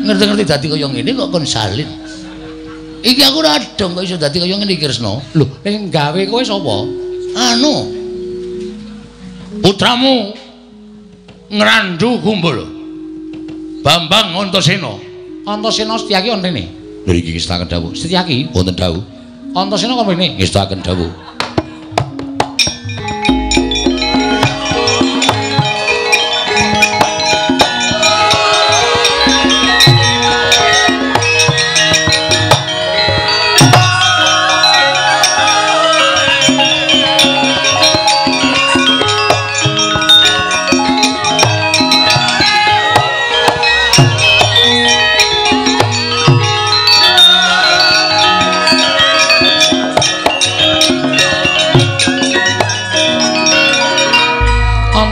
Ngerti-ngerti dadi kaya ngene kok kon salin. Iki aku ora dong kok iso dadi kaya ngene iki Kresna. Lho, sing gawe kowe sapa? Anu. Putramu Ngrandu Gumbul. Bambang Antasena. Antasena Setyaki wonten rene. Lho iki ngestakaken dawuh. Setyaki wonten dawuh. Antasena kok mrene? Ngestakaken dawuh.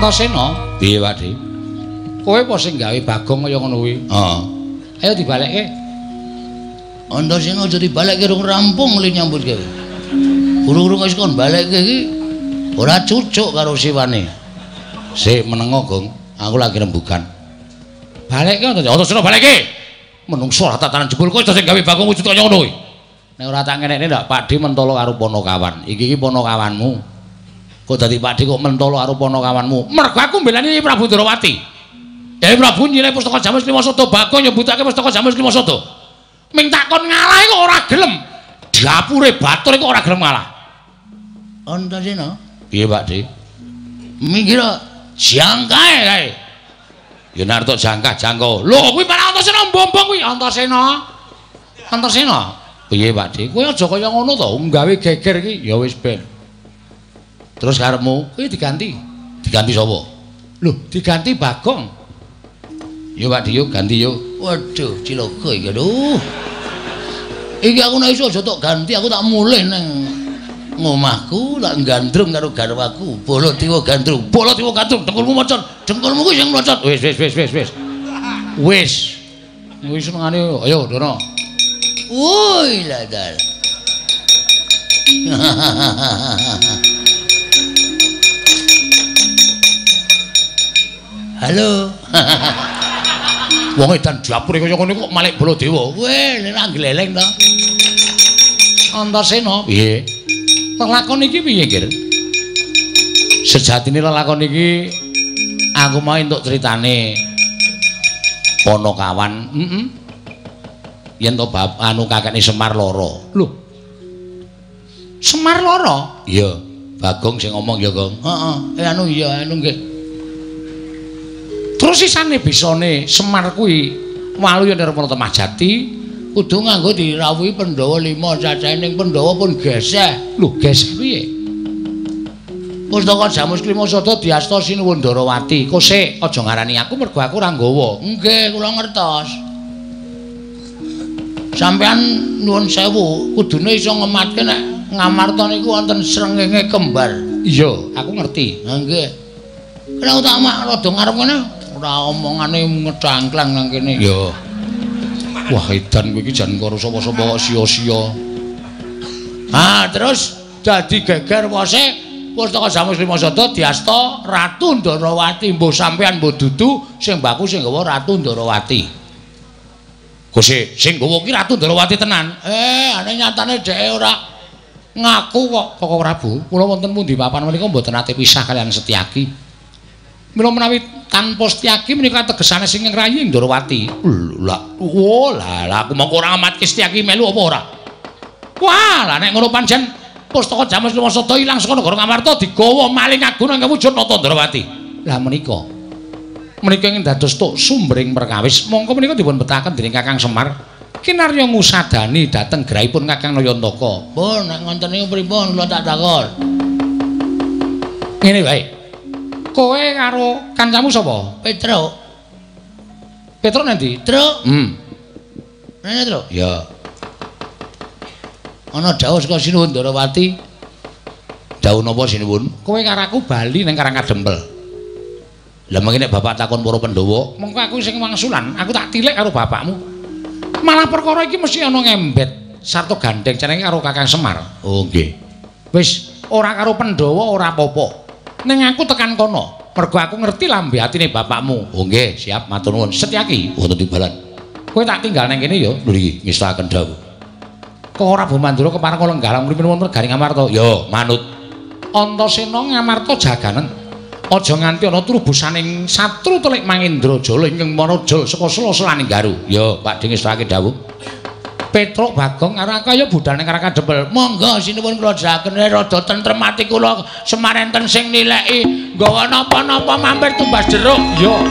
Antasena, piye Pakde? Kowe apa sing gawe Bagong kaya ngono kuwi? Heeh. Ayo dibalekke. Antasena aja dibalekke rung rampung le nyambut gawe. Guru-guru wis kon balekke iki ora cucuk karo siwane. Sik menengo, Gong. Aku lagi rembugan. Balekke Antasena balekke. Menungso ora tatanan jebul kowe sing gawe Bagong wujud kaya ngono kuwi. Nek ora tak ngenekne ndak Pakde mentolo karo Ponokawan. Iki iki Ponokawanmu. Kok dadi Pakde kok mentolo karo Ponokawanmu? Mergo aku mbelani Prabu Ndrawati. Yai Prabu nyilih pustaka Jamus Lima Sada, Bagong nyebutake pustaka Jamus Lima Sada. Ming takon ngalah kok ora gelem. Dapure batur kok ora gelem ngalah. Antasena, piye Pakde? Minggir jangkae kae. Ya nek tok jangkah jangko. Lho kuwi malah Antasena mbombong kuwi Antasena. Antasena, piye Pakde? Kowe aja kaya ngono to, gawe geger iki ya wis ben. Terus karepmu kuwi diganti. Diganti sapa? Lho, diganti Bagong. Yo Pakde yo ganti yo. Waduh, cilaka iki aduh. Iki aku nek iso aja tok ganti, aku tak mulih nang ngomahku, tak gandrung karo garwaku. Baladewa gandrung, Baladewa gandrung, dengkulmu mocot, dengkulmu kuwi sing mlocot. Wis wis wis wis wis. Wis. Wis senengane ayo dono. Woi lah dal. Halo. Wong edan dapure kaya ngene kok malik Baladewa. Weh, nek gleleng to. Antasena, piye? Lelakon iki piye, Gir? Sejatine lelakon iki aku mau entuk critane Ponokawan. Heeh. Yen to bab anu kakekne Semar lara. Lho. Semar lara? Iya, Bagong sing ngomong ya, Gong. Heeh. Anu iya, anu nggih. Terus sisane bisane Semar kuwi waluya nirmala Temah Jati kudu nganggo dirawuhi Pandhawa 5 cacahe ning Pandhawa pun geseh. Lho, geseh piye? Pustaka Jamus Klima Sada diasta Sinuwun Ndarawati. Kosek aja ngarani aku mergo aku ora nggawa. Nggih, kula ngertos. Sampeyan nuwun sewu, kudune iso ngematke nek Ngamarta niku wonten srengenge kembar. Iya, aku ngerti. Ha nggih. Kena tak mak rada ngarep ngene, ora omongane ngedangklang nang kene. Iya. Wah, edan kowe iki jan karo sapa-sapa kok sia-sia. Ha, terus dadi geger wose Pustaka Jamus Klima Sada diasta Ratu Ndarawati. Mbuh sampeyan mbuh dudu sing baku sing nggawa Ratu Ndarawati. Gusti, sing nggawa ki Ratu Ndarawati tenan. Ane nyatane dheke ora ngaku kok. Koko Prabu, kula wonten pundi papan menika mboten nate pisah kaliyan Setyaki. Mila menawi tanpa Setyaki menika tegesane sing ngrayi Ndarawati. Lah, oh lah aku mongko ora amatke Setyaki melu apa ora? Wah, lah nek ngono pancen Pustaka Jamus Klima Sada ilang saka negara Ngamarta digawa maling agung nang wujud Nata Ndarawati. Lah menika menika ingkang dados tuk sumbering perkawis mongko menika dipun betaken dening Kakang Semar kinarya ngusadani dhateng grahipun Kakang Nayantaka. Pun nek ngoten niku pripun kula tak takon. Ngene wae. Kowe karo kancamu sapa? Petruk. Petruk nang ndi? Truk. Rene Truk. Ya. Ana dawuh saka Sinuwun Ndarawati. Dawuh napa Sinuwun? Kowe karo aku bali ning Karang Kadempel. Lah mengki nek bapak takon para Pandhawa, mengko aku sing wangsulan, aku tak tilik karo bapakmu. Malah perkara iki mesti ana ngembet sarta gandeng cenenge karo Kakang Semar. Oh nggih. Wis ora karo Pandhawa ora apa-apa. Ning aku tekan kono, mergo aku ngerti lambe atine bapakmu. Oh nggih, siap matur nuwun. Setyaki wonten timbalan. Kowe tak tinggal nang kene ya. Lho iki ngestakaken dawuh. Kok ora Prabu Mandura kepareng lenggah mriku wonten garing Ngamarta? Ya, manut. Antasena Ngamarta jaganen. Aja nganti ana trubusaning satru telik Mangendra Jala ingkang manajal saka sela-selaning Garu. Ya, Pak Ding ngestake dawuh. Petruk Bagong karo aku ayo budal ning Karang Kadempel. Monggo sinuwun kula jagene rada tentrem ati kula Semar enten sing nileki nggawa napa-napa mampir tumbas jeruk. Ya. Yeah.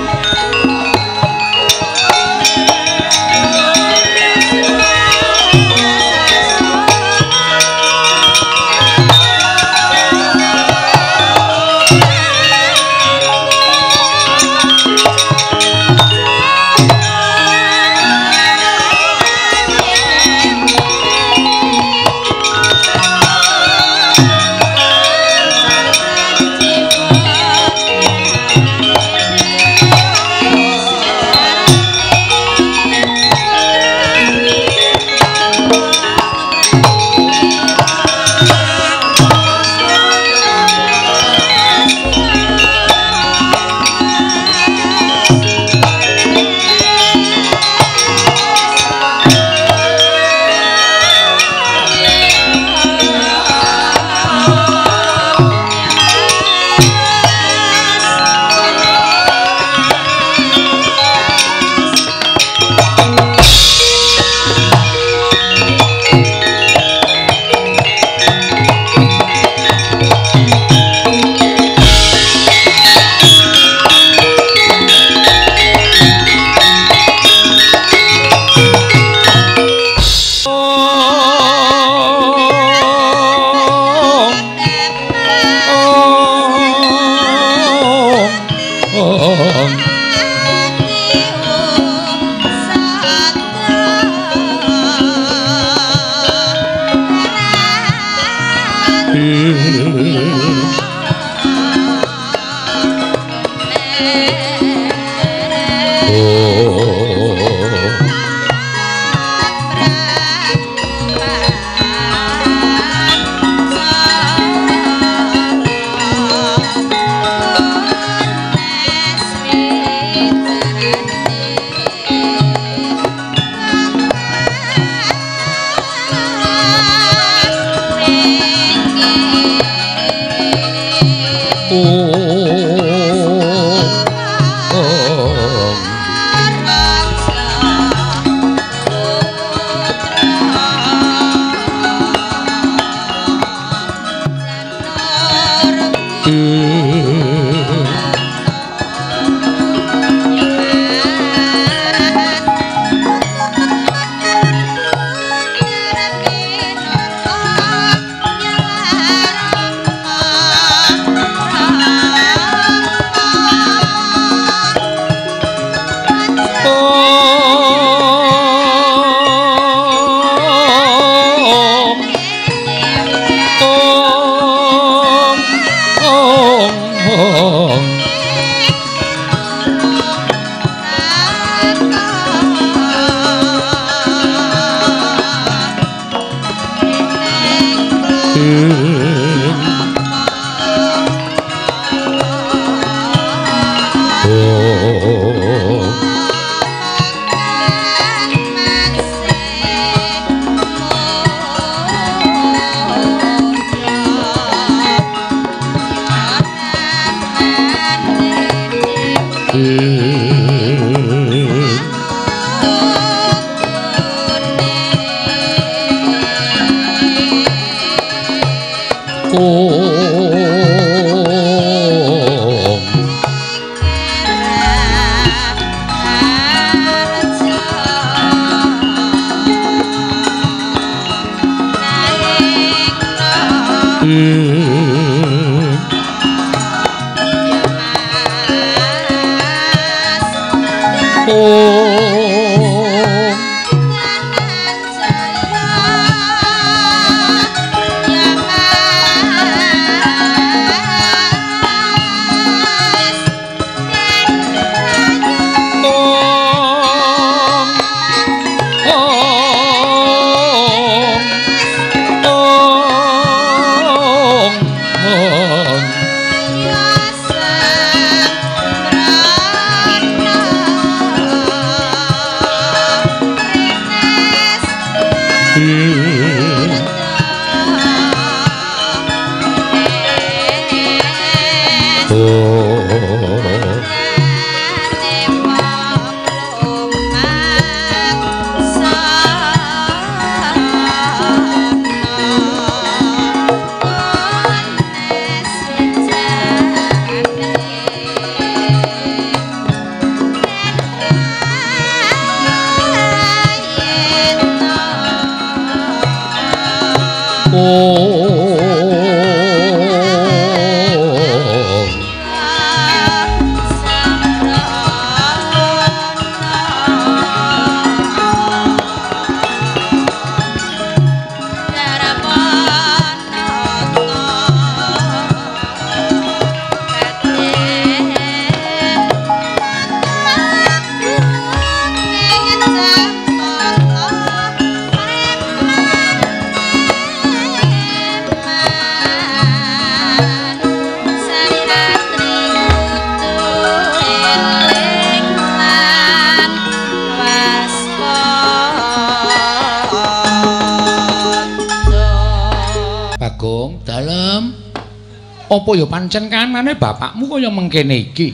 Apa ya pancen kanane bapakmu kaya mengkene iki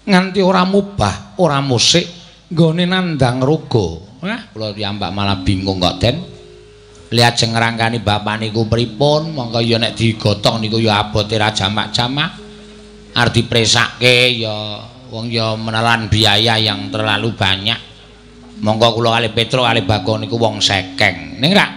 nganti ora mubah ora musik nggone nandang raga. Wah, kula piyambak malah bingung kok, Den. Lajeng ngrangkani bapak niku pripun? Monggo ya nek digotong niku ya abote ra jamak-jamak. Arep dipresake ya wong ya menelan biaya yang terlalu banyak. Monggo kula kalih Petro kalih Bagong niku wong sekeng. Ning rak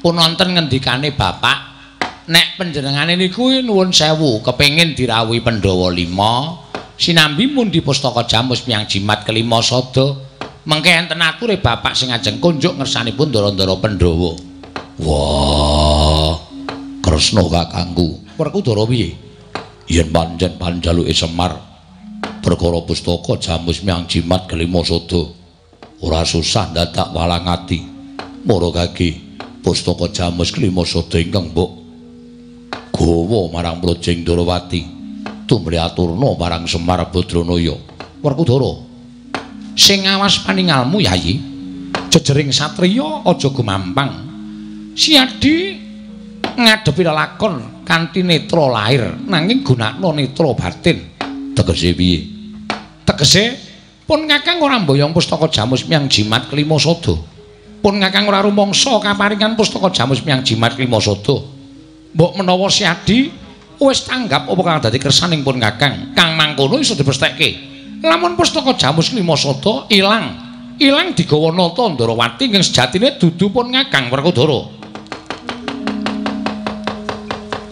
pun wonten ngendikane bapak nek panjenengane niku nuwun sewu kepengin dirawuhi Pandhawa 5 sinambi mundi pustaka Jamus miyang jimat kelima sada mengke enten ature bapak sing ajeng kunjuk ngersanipun ndara-ndara Pandhawa. Wah, Kresna kakangku. Werkudara piye? Yen pancen panjaluke Semar perkara pustaka Jamus miyang jimat kelima sada ora susah dadak walang ati. Mara kaki pustaka Jamus kelima sada ingkang mbok gawa marang Mrojeng Ndorowati tumrih aturna marang Semar Badranaya. Werkudara sing ngawas paningalmu Yayi, jejering satriya aja gumampang. Siadi ngadepi lelakon kanthi netra lahir nanging gunakna netra batin. Tegese piye? Tegese pun kakang ora mboyong pustaka Jamus miyang jimat kelima sada. Pun kakang ora rumangsa kaparingan pustaka Jamus miyang jimat kelima sada. Mbok menawa Siadi wis tanggap apa kang dadi kersaning pun kakang, kang mangkono iso dipestheke. Lamun pustaka Jamus lima sada ilang, ilang digawa Nata Ndorowati ingkang sejatine dudu pun kakang Werkudara.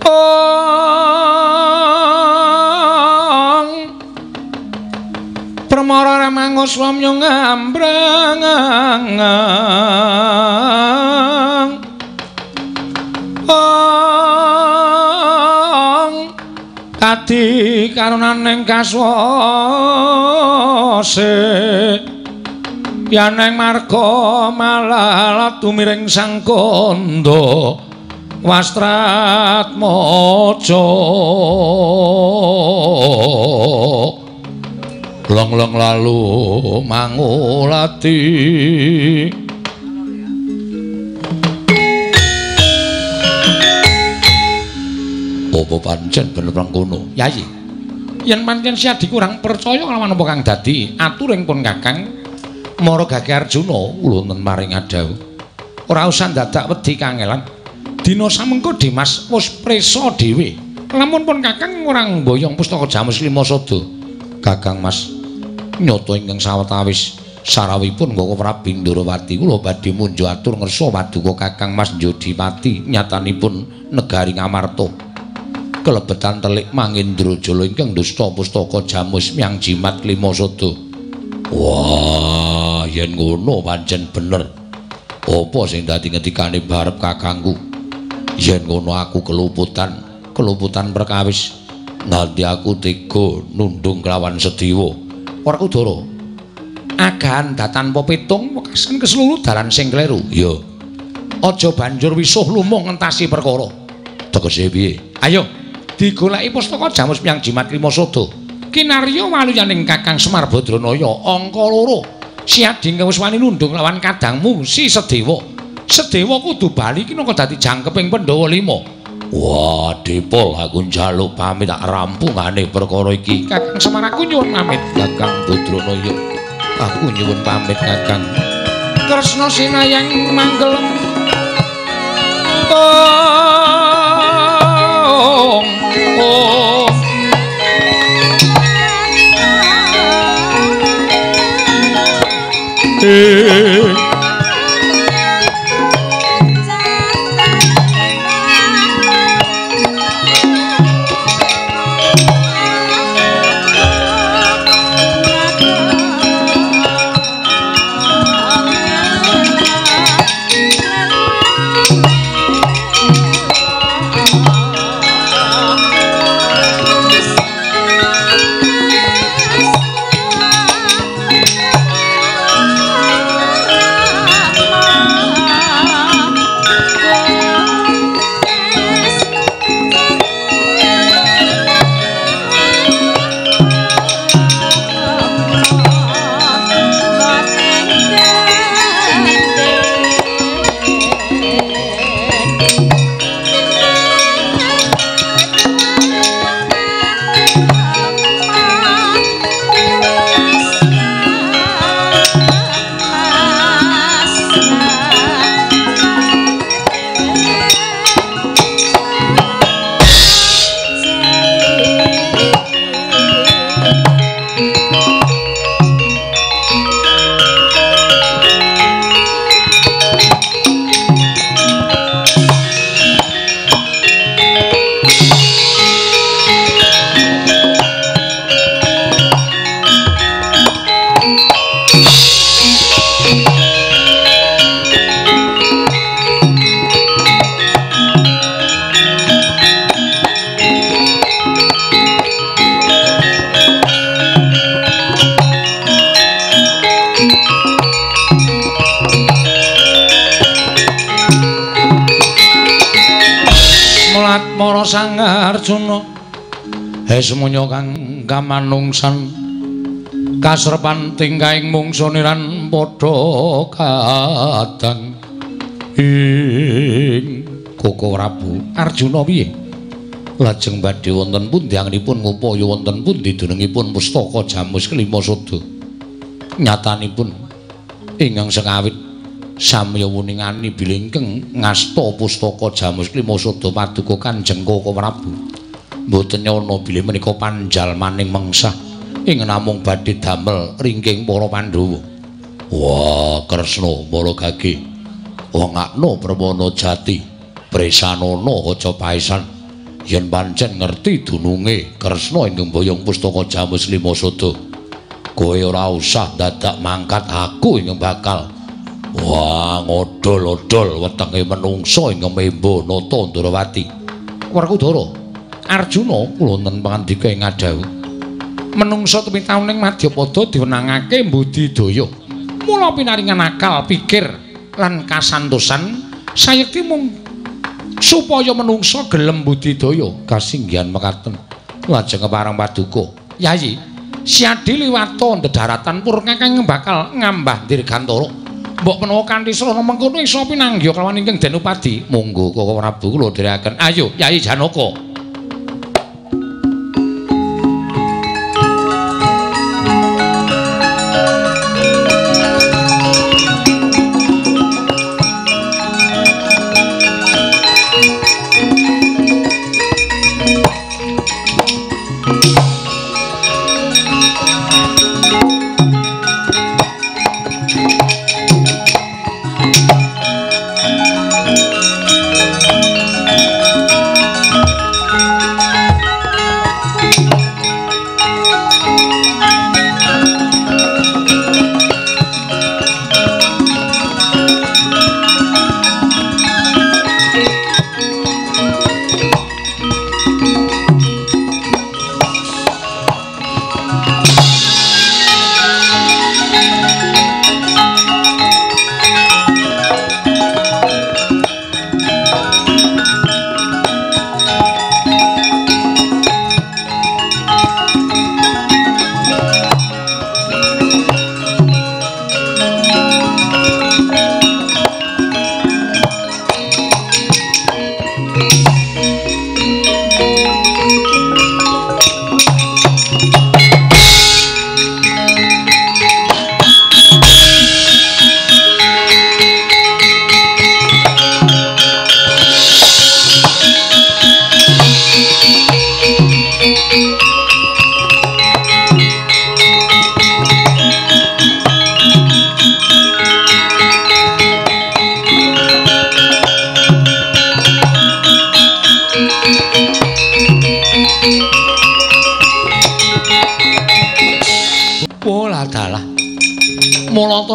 Ong Permara Ramangus wamya ngambrang. Ong kadi karunaning kaswase yaneng marga malalat tumiring sang kandha Wastratmaja long-long lalu mangulati. Apa pancen bener mangkono? Yayi, yen pancen si adi kurang percaya kalawan apa kang dadi aturing pun Kakang Mara Gage Arjuna wonten maring adhawuh. Ora usah dadak wedi kangelan. Dina samengko Dimas wis prisa dhewe. Lamun pun Kakang ora mboyong pustaka Jamus Lima Sada. Kakang Mas nyata ingkang sawetawis sarawipun Koko Prabu Ndorowati kula badhe munjuk atur ngersa paduka Kakang Mas Njodipati nyatanipun negari Ngamarta. Kelebetan telik Mangendrajala ingkang dusta pustaka Jamus Myang Jimat Klima Sada. Wah, yen ngono pancen bener. Apa sing dadi ngendikane barep kakangku? Yen ngono aku keluputan perkawis. Nganti aku tega nundung kelawan Sediwa. Werkudara, agahan datanpa pitung wekasan keseluruh dalan sing kleru. Ya. Aja banjur wisuh lumuh ngentasi perkara. Tegese piye? Ayo digoleki pustaka Jamus Myang Jimat Klima Sada. Kinarya waluyaning Kakang Semar Badranaya angka 2. Si adi ingkang wis wani nundung lawan kadangmu si Sedewa. Sedewa kudu bali kinangka dadi jangkeping Pandhawa 5. Wah, Dipol aku njaluk pamit tak rampungane perkara iki. Kakang Semar aku nyuwun pamit. Kakang Badranaya aku nyuwun pamit Kakang. Kresna sinayang manggelem. Oh. Sang Arjuna semuanya kang kamanungsan kasrepan tingkahing mungsu niran padha kadang ing Koko Prabu Arjuna piye lajeng badhe wonten pundi anggenipun ngupaya wonten pundi dunungipun pustaka Jamus Kelima Sada nyatanipun ingkang sekawit samya wuningani bilih ingkang ngasta pustaka Jamus Klima Sada paduka Kanjeng Koko Prabu mboten nyana bilih menika panjalmaning mengsah ing namung badhe damel ringking para Pandhawa. Wah, Kresna Mara Gage wengakno Permana Jati presanana aja paesan yen pancen ngerti dununge Kresna ingkang boyong pustaka Jamus Lima Sada kowe ora usah dadak mangkat aku ingkang bakal wah ngodol-odol wetenge menungsa ingkang membo nata Ndrawati. Werkudara Arjuna kula wonten pangandika ing ngadhawuh menungsa tumitaning madyapada diwenangake mbudidaya mula pinaringan akal pikir lan kasantosan sayekti mung Supaya menungsa gelem budidaya kasinggihan mekaten. Lajeng kepareng paduka, Yayi, Siadi liwata dedaratan pur kakang bakal ngambah dirgantara. Mbok menawa kanthi srana mengkono iso pinanggih kelawan ingkang Denupadi. Monggo Koko Prabu kula dherekaken. Ayo Yayi Janaka.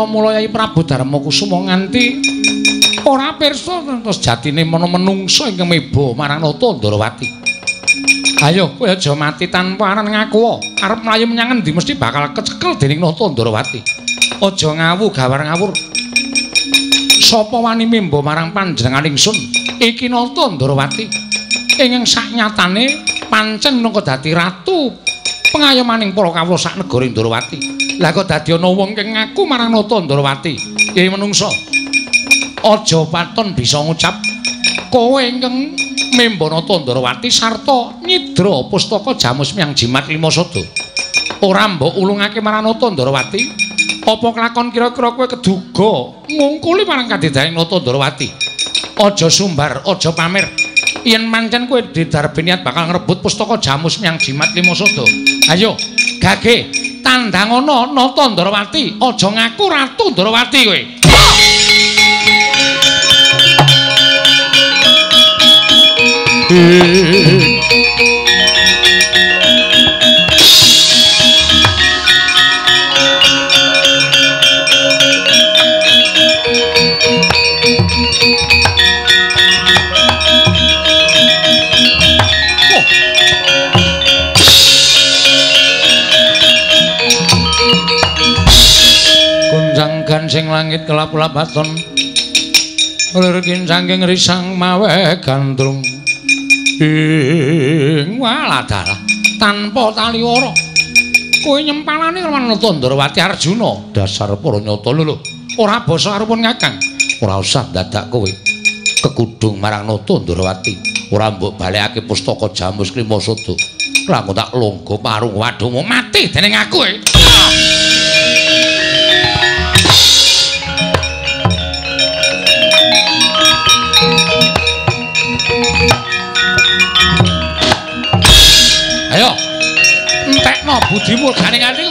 Mula Yai Prabu Darma Kusuma nganti ora pirsa terus jatine ana menungsa ingkang meba marang Nata Ndrawati. Ayo kowe aja mati tanpa aran ngaku. Arep mlayu menyang endi mesti bakal kecekel dening Nata Ndrawati. Aja ngawu gawar ngawur. Sapa wani memba marang panjenengan ingsun? Iki Nata Ndrawati. Ingkang saknyatane pancen minangka dadi ratu pengayomaning para kawula sak negara Ndrawati. Lah kok dadi ana wong kang ngaku marang Nata Ndrawati? Yai menungsa, aja paton bisa ngucap kowe ingkang memba Nata Ndrawati sarta nyidra pustaka Jamus Miang Jimat Lima Sada. Ora mbok ulungake marang Nata Ndrawati, apa kelakon kira-kira kowe keduga ngungkuli marang kadedaning Nata Ndrawati? Aja sumbar, aja pamer. Yen pancen kowe didarbe niat bakal ngrebut pustaka Jamus Miang Jimat Lima Sada. Ayo, gage tandangana Nata Ndrawati, aja ngaku Ratu Ndrawati kowe. Gansing langit kelap-lapaton lir kincangking risang mawe gandrung ing waladalah tanpa taliwara kowe nyempalane karo Nata Ndrawati Arjuna. Dasar para nyata lho, ora basa arepun kakang. Ora usah dadak kowe kekudung marang Nata Ndrawati. Ora mbok balekake pustaka Jamus Klima Sada. Lamun tak longgo parung waduhmu mati dening aku. Ayo, entekno budimu ganing atiku.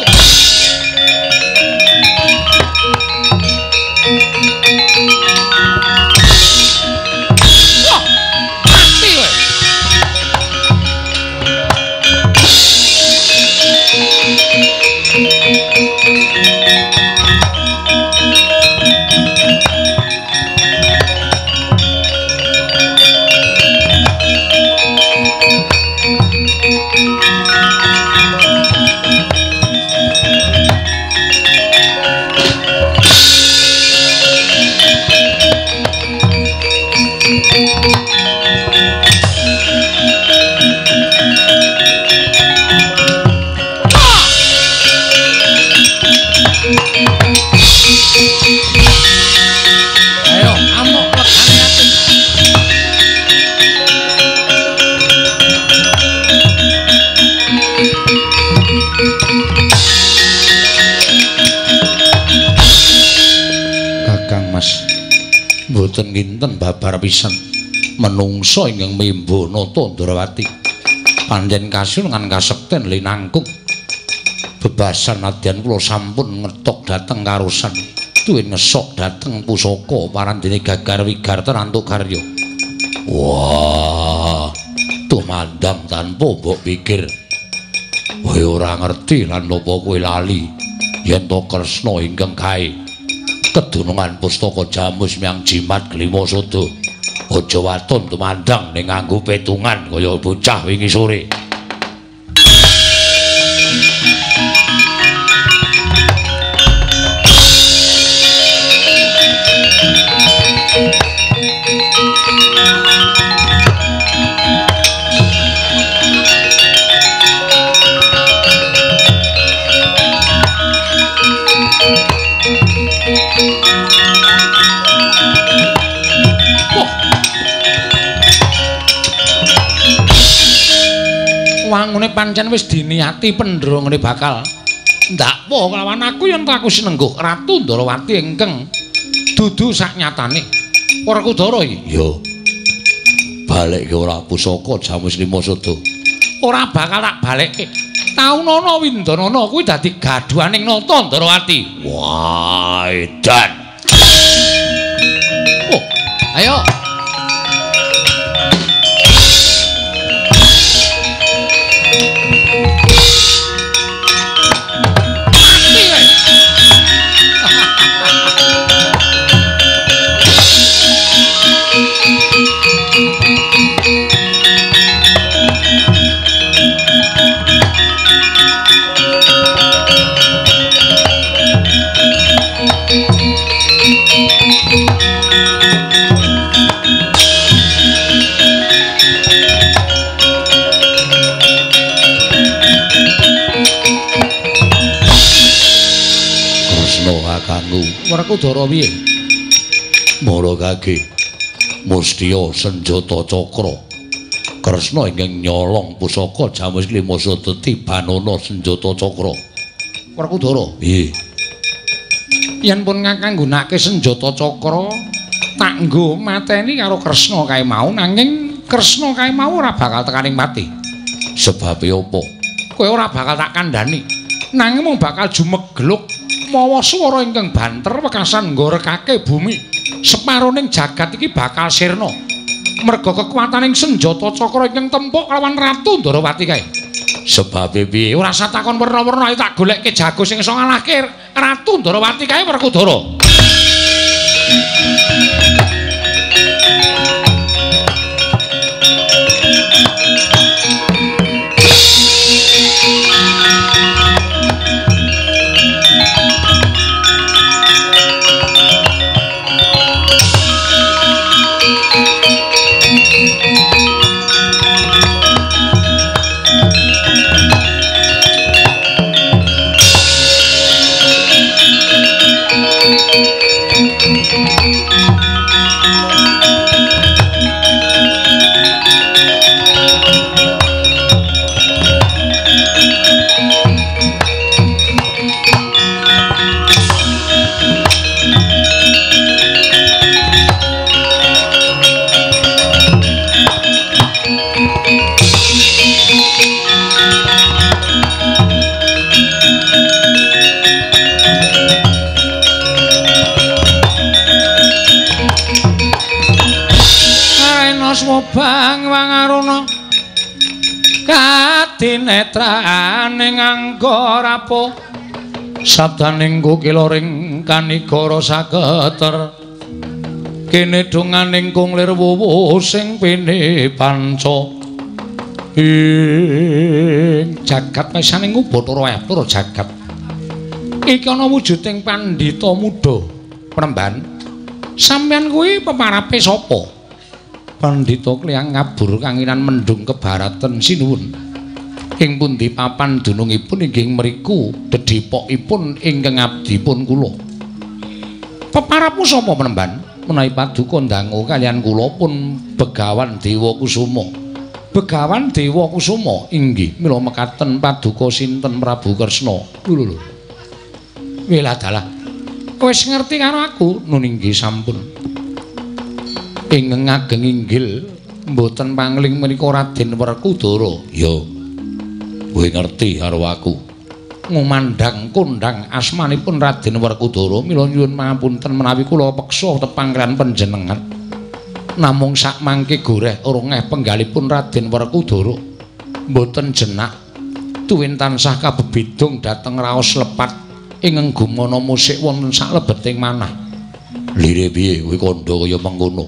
Wah, mati kowe. Dinten babar pisan menungsa ingkang mimba nata Ndrawati. Pancen kasungan kasekten linangkung. Bebasan nadyan kula sampun ngetok dhateng karosan. Tuwin ngesok dhateng pusaka parandene Gagar Wigarta antuk karya. Wah, tumandang tanpa mbok pikir. Kowe ora ngerti lan napa kowe lali yen to Kresna ingkang gawe kedunungan pustaka Jamus miang jimat glima sada. Aja waton tumandang ning nganggo petungan kaya bocah wingi sore. Wangune pancen wis diniati pendra ngene bakal ndakwa kelawan aku yen aku sinengguh Ratu Ndrawati ingkang dudu saknyatane. Werkudara iki. Ya. Balekke ora pusaka Jamus Lima Sada. Ora bakal tak balekke. Taunana Windanana kuwi dadi gaduhaning Nata Ndrawati. Wah, edan. Oh, ayo. Werkudara piye? Maragage Mustiya senjata cakra. Kresna ingkang nyolong pusaka Jamus Lima Sada tibanana senjata cakra. Werkudara piye? Yen pun kakang nggunakake senjata cakra tak nggo mateni karo Kresna kae mau, nanging Kresna kae mau ora bakal tekaning pati. Sebabe apa? Kowe ora bakal tak kandhani. Nanging mung bakal jumegluk mawa swara ingkang banter wekasan nggorekake bumi. Separoning jagat iki bakal sirna merga kekuataning senjata cakra ingkang tempuk kelawan Ratu Ndrawati kae. Sebabe piye? Ora usah takon werna-werna, ayo tak golekke jago sing iso ngalahke Ratu Ndrawati kae Werkudara. Bang wangaruna kadinetrane nganggo rapuh sabdaning kukila ring kanigara saketer kene donganing kung lir wuwu sing pene panca ing jagat pisaning Bathara Bathara jagat iki ana wujuding pandhita muda Premban. Sampeyan kuwi peparape sapa? Pandhita kliyang ngabur kanginan mendung kebaratan sinuwun. Ing pundi papan dunungipun inggih mriku dedhipokipun ingkang abdipun kula. Peparapmu sapa Premban? Menawi paduka ndangu kaliyan kula pun Begawan Dewa Kusuma. Begawan Dewa Kusuma inggih mila mekaten paduka sinten Prabu Kresna. Lho lho. Weladalah. Wis ngerti karo aku? Nun inggih sampun. Ingkang ageng inggil mboten pangling menika Raden Werkudara. Ya. Kowe ngerti karo aku. Ngumandhang kondhang asmanipun Raden Werkudara, mila nyuwun pangapunten menawi kula peksa tepang kaliyan panjenengan. Namung sakmangke goreh rongeh penggalipun Raden Werkudara mboten jenak tuwin tansah kabebidung dhateng raos lepat ingkang gumana musik wonten saklebeting manah. Lire piye kowe kandha kaya mengkono?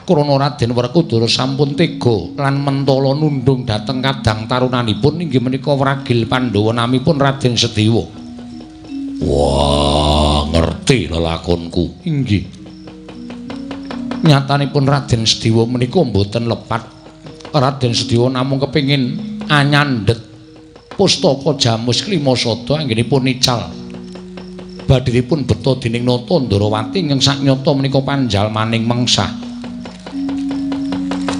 Krana Raden Werkudara sampun tega lan mentala nundung dhateng kadang tarunanipun inggih menika wragil Pandhawa namipun Raden Sediwa. Wah, ngerti lelakonku. Inggih. Nyatanipun Raden Sediwa menika mboten lepat. Raden Sediwa namung kepingin anyandhet pustaka Jamus Klimasada anggenipun ical. Badhiripun beta dening Nata Ndrawati ingkang saknyata menika panjalmaning mengsah.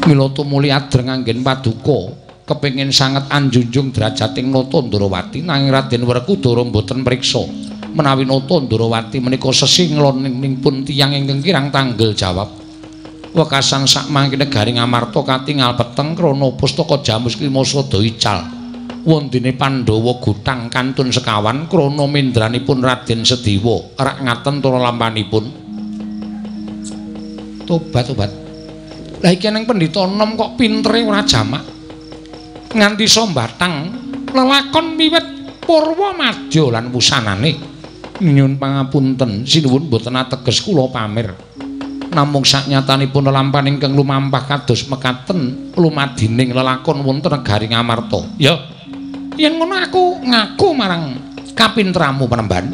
Mila tumuli adreng anggen paduka kepingin sanget anjunjung derajating Nata Ndrawati, nanging Raden Werkudara mboten mriksa menawi Nata Ndrawati menika sesingloning tiyang ingkang kirang tanggel jawab. Wekasan sakmangke negari Ngamarta katingal peteng krana pustaka Jamus Klimasada ical. Wondene Pandhawa gutang kantun sekawan krana mendranipun Raden Sediwa rak ngaten tura lampanipun. Tobat-tobat. Lah iki nang pendhita enom kok pintere ora jamak. Nganti iso mbatang lelakon wiwit purwa madya lan wusanane. Nyuwun pangapunten sinuwun mboten ateges kula pamer. Namung saknyatanipun lelampahan ingkang lumampah kados mekaten lumadining lelakon wonten negari Ngamarta. Ya. Yen ngono aku ngaku marang kapintramu Panembahan.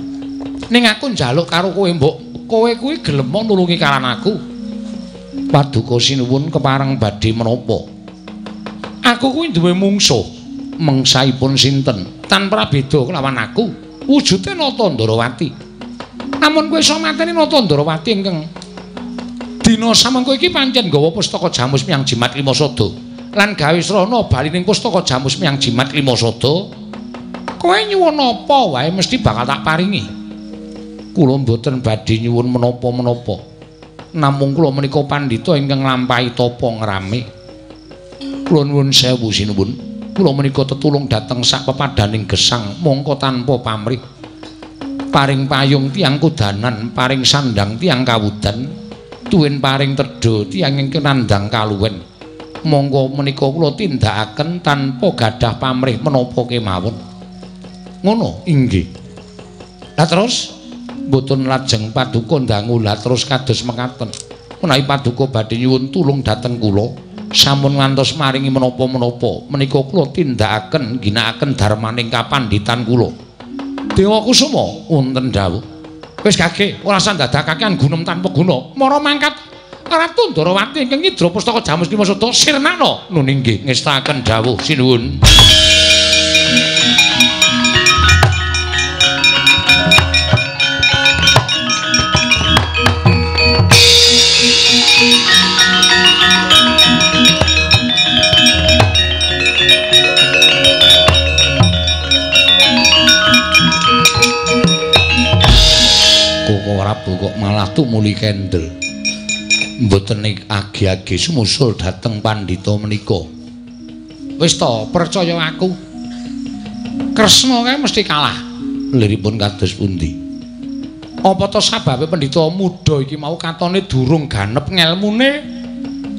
Ning aku njaluk karo kowe mbok kowe kuwi gelem nulungi kalan aku. Paduka sinuwun kepareng badhe menapa? Aku kuwi duwe mungsuh. Mengsaipun sinten? Tanpa beda kelawan aku. Wujude Nata Ndrawati. Namun kowe iso mateni Nata Ndrawati ingkang dina samengko iki pancen nggawa pustaka Jamus Miang Jimat Klimasada lan gawe srana bali ning pustaka Jamus Miang Jimat Klimasada. Kowe nyuwun apa wae mesti bakal tak paringi. Kula mboten badhe nyuwun menapa-menapa. Namung kula menika pandhita ingkang nglampahi tapa ngrame. Kula nuwun sewu sinuwun. Kula menika tetulung dhateng sak pepadaning gesang mongko tanpa pamrih. Paring payung tiyang kudanan, paring sandang tiyang kawudan, tuwin paring tedha tiyang ingkang nandhang kaluwen. Monggo menika kula tindakaken tanpa gadah pamrih menapa kemawon. Ngono inggih. Lah terus mboten lajeng paduka ndangu lah terus kados mekaten. Menawi paduka badhe nyuwun tulung dhateng kula, sampun ngantos maringi menapa-menapa, menika kula tindakaken ginakaken darmaning kapandhitan kula. Dewa Kusuma wonten dawuh. Wis gage, ora usah ndadakake gunem tanpa guna. Mara mangkat Ratu Ndrawati ingkang ngidra pustaka Jamus Klimasada sirnakna. Nun inggih ngestakaken dawuh sinuwun. Koko Prabu kok malah tumuli kendel. Mboten agi-agi sumusul dhateng pandhita menika. Wis to, percaya aku. Kresna kae mesti kalah. Liripun kados pundi? Apa to sababe pendhita muda iki mau katone durung ganep ngelmune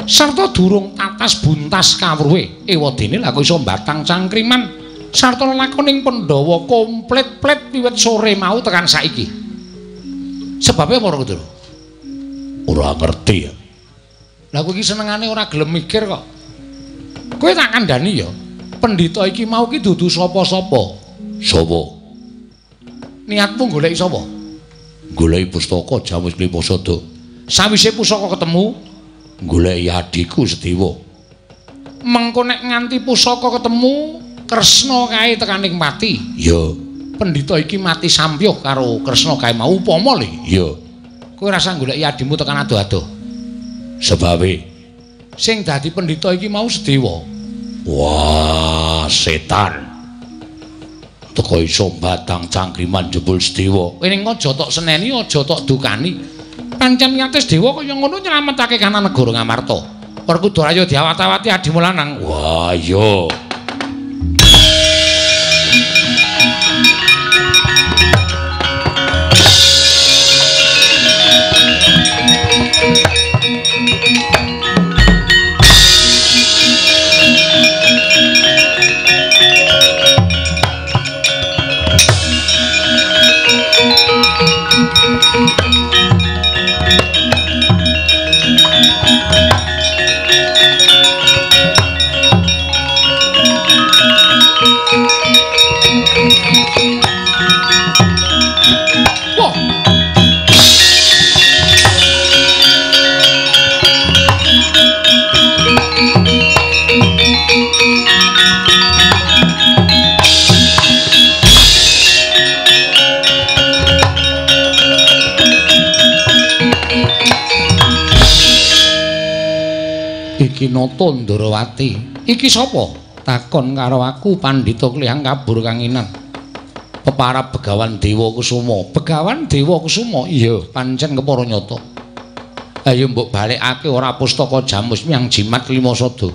sarta durung tatas buntas kawruhe. Ewadene lha kok iso mbatang cangkriman sarta lelakoning Pandhawa komplit-plit wiwit sore mau tekan saiki. Sebabe apa ora, Kudro? Ora ngerti ya. Lah kowe iki senengane ora gelem mikir kok. Kowe tak kandhani ya. Pendhita iki mau ki dudu sapa-sapa. Sapa? Niatmu goleki sapa? Goleki pustaka Jamus Klimasada. Sawise pusaka ketemu, goleki adhiku Sediwa. Mengko nek nganti pusaka ketemu, Kresna kae tekaning pati. Ya. Pendhita iki mati sampyuh karo Kresna kae mau upama lho. Ya. Kowe rasa goleki adhimu tekan adoh-adoh. Sebabe sing dadi pendhita iki mau Sediwa. Wah, setan. Teko iso mbatang cangkriman jebul Sediwa. Kowe ning aja tok seneni, aja tok dukani. Pancen niate Dewa kaya ngono nyelametake kana negara Ngamarta. Werkudara ayo diawat-awati adimu lanang. Wah, iya. Iki Nata Ndorowati. Iki sapa? Takon karo aku Pandhita Klihang kabur kanginan. Peparab Begawan Dewa Kusuma. Begawan Dewa Kusuma? Iya, pancen kepara nyata. Ayo mbok balekake ora pustaka Jamus miang jimat lima sada.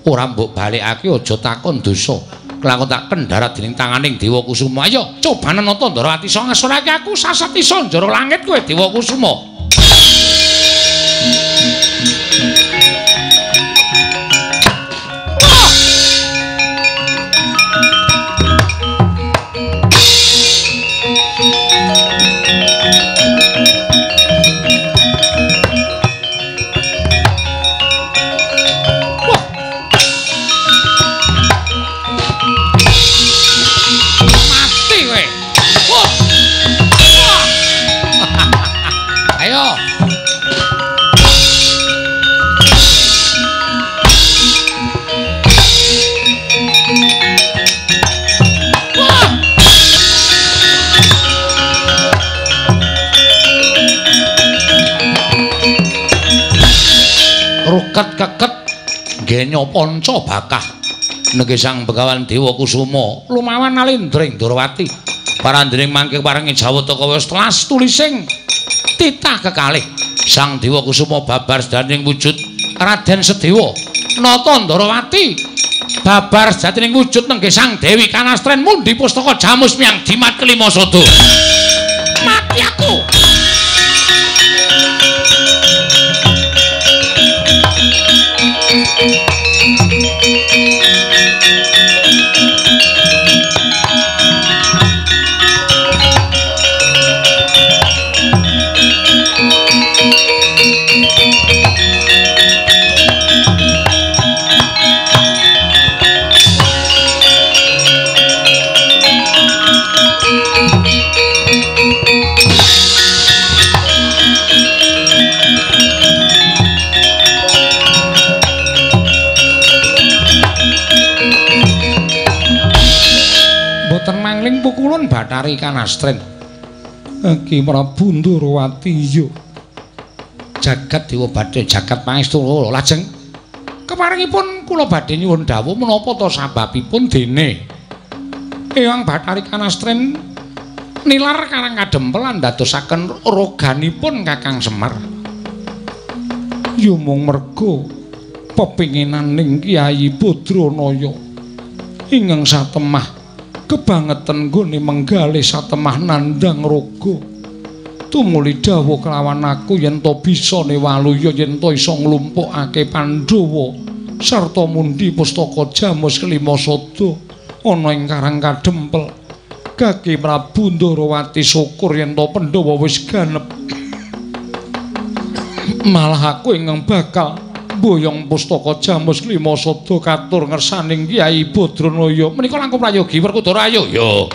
Ora mbok balekake aja takon dosa. Kelakon tak kendharat dening tanganing Dewa Kusuma. Ayo cobanen Nata Ndorowati iso ngasorake aku sasat iso njara langit kowe Dewa Kusuma. Ruket keket genyo panca bakah nengge Sang Begawan Dewa Kusuma lumawan nalindring Ndorowati parandring mangke parengi Jawata kaya telas tulising titah kekalih Sang Dewa Kusuma babar sejatining wujud Raden Sedewa Nata Ndorowati babar sejatining wujud nengge Sang Dewi Kanastren mundi pustaka Jamus miang jimat kelima sada. Mati aku. Mangling pukulun Bathari Kanastren. Ki Prabu Ndorowati yo. Jagat Dewa badhe jagat pangestu lajeng keparingipun kula badhe nyuwun dawuh menapa ta sababipun dene Eyang Bathari Kanastren nilar Karang Kadempel ndadosaken roganipun Kakang Semar. Yo mung merga pepinginaning Kyai Badranaya ingkang satemah kebangetan nggone menggalih satemah nandhang raga. Tumuli dawuh kelawan aku yen to bisa newaluya yen to iso nglumpukake Pandhawa sarta mundi pustaka Jamus kelima sada ana ing Karang Kadempel. Kaki Prabu Ndorowati syukur yen to Pandhawa wis ganep. Malah aku ingkang bakal boyong pustaka Jamus lima sada katur ngersaning Kyai Badranaya. Menika langkung prayogi Werkudara ayo. Yo.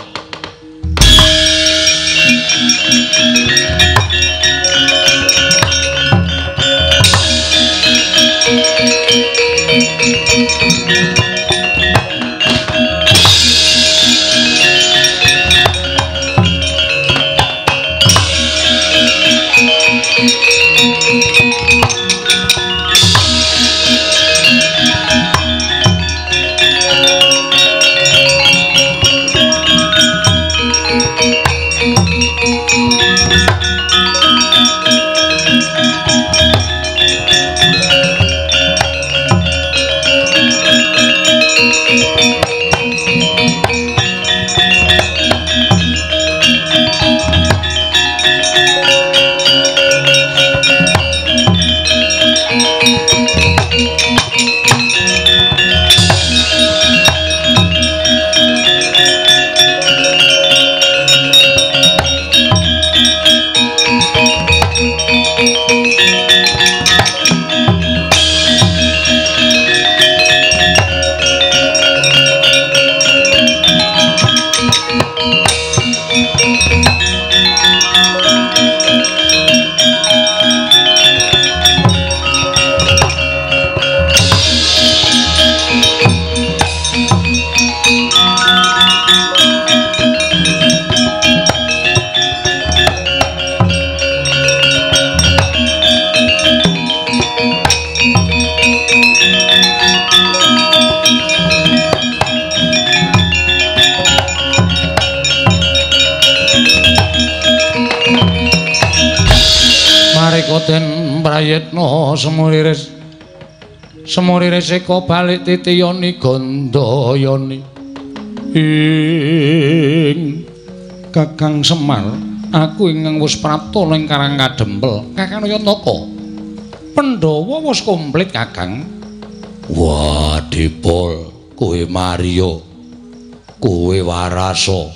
Semprayitna semuriris. Semuriris eka balik titiyani gandayani. Ing Kakang Semar, aku ingkang wis prapta ning Karang Kadempel. Kakang Nayantaka. Pandhawa wis komplit, Kakang. Wah, Dipol, kowe Mario. Kowe warasa,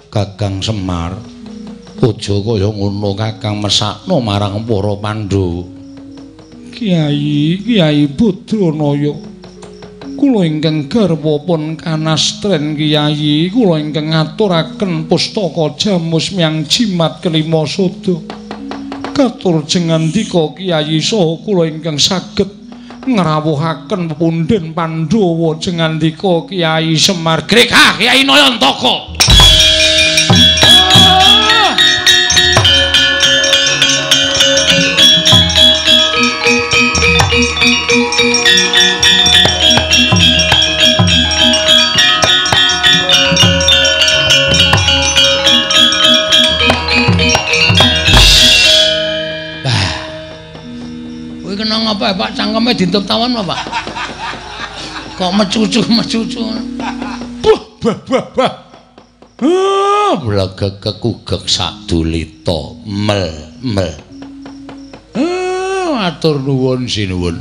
Kakang Semar. Aja kaya ngono, Kakang, mesakno marang para Pandhawa. Kyai, Kyai Badranaya. Kula ingkang garwa pun kanastren Kyai, kula ingkang ngaturaken pustaka jamus miang jimat kelima sada. Katur jengandika Kyai saha kula ingkang saged ngrawuhaken pepundhen Pandhawa jengandika Kyai Semar. Gregah Kyai Nayantaka. Apa Pak cangkeme dintup tawon apa Pak? Kok mecucu-mecucu. Bah bah bah bah. Ah, blegek kekugek sadulita mel mel. Ah, atur nuwun sinuwun.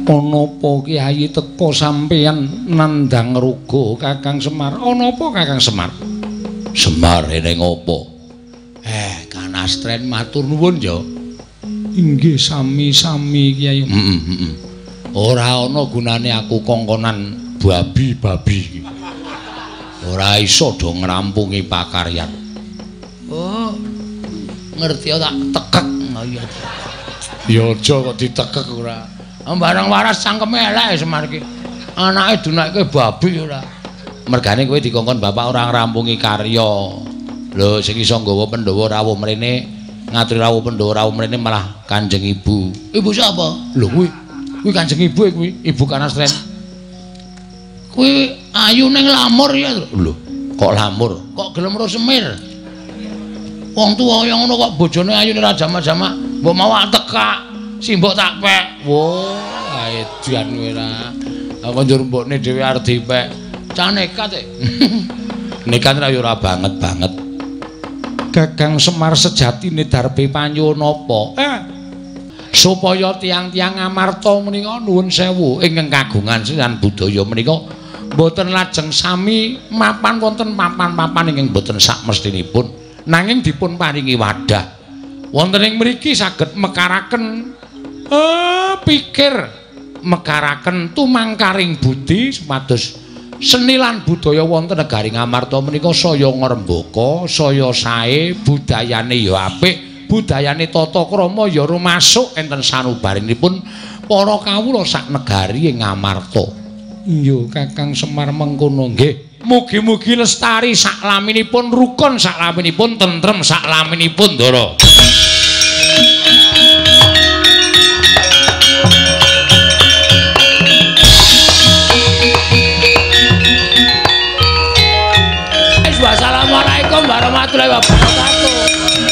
Ana apa Kyai teka sampeyan nandhang ruga Kakang Semar? Ana apa Kakang Semar? Semar ene ngopo? Kanastren matur nuwun ya. Inggih sami-sami Kyai. Ora ana gunane aku kongkonan babi-babi. Ora iso do ngrampungi pakaryan. Oh. Ngerti tak tekek. Iya. Ya aja kok ditekek ora. Barang waras cangkeme elek Semar iki. Anake dunakke babi ora. Mergane kowe dikongkon bapak ora ngrampungi karya. Lho sing iso nggawa Pandhawa rawuh mrene, ngaturi rawuh Pandhawa rawuh mrene malah Kanjeng Ibu. Ibu sapa? Lho kuwi. Kuwi Kanjeng Ibu kuwi, Ibu Kanastren. Kuwi ayu ning lamur ya. Lho, kok lamur? Kok gelem ro Semir? Wong tuwa kaya ngono kok bojone ayune ra jamak-jamak, mbok mau tekak, simbok tak pek. Wah, edan kowe ra. Aku njur mbokne dhewe arep dipek. Cah nekat e. Nekat ra yo ora banget-banget. Kakang Semar sejatine darbe panyuwun apa? Supaya tiang-tiang Amarta menika nuwun sewu ingkang kagungan seni budaya menika mboten lajeng sami mapan wonten papan-papan ingkang mboten sakmestinipun, nanging dipun paringi wadah. Wonten ing mriki saged mekaraken pikir, mekaraken tumangkaring budi supados seni lan budaya wonten negari Ngamarta menika saya ngrembaka, saya sae, budayane ya apik, budayane tata krama ya rumasuk enten sanubarinipun para kawula sak negari ing Ngamarta. Iya Kakang Semar mengkono nggih. Mugi-mugi lestari saklaminipun, rukun saklaminipun, tentrem saklaminipun, Ndara. Wassalamualaikum warahmatullahi wabarakatuh.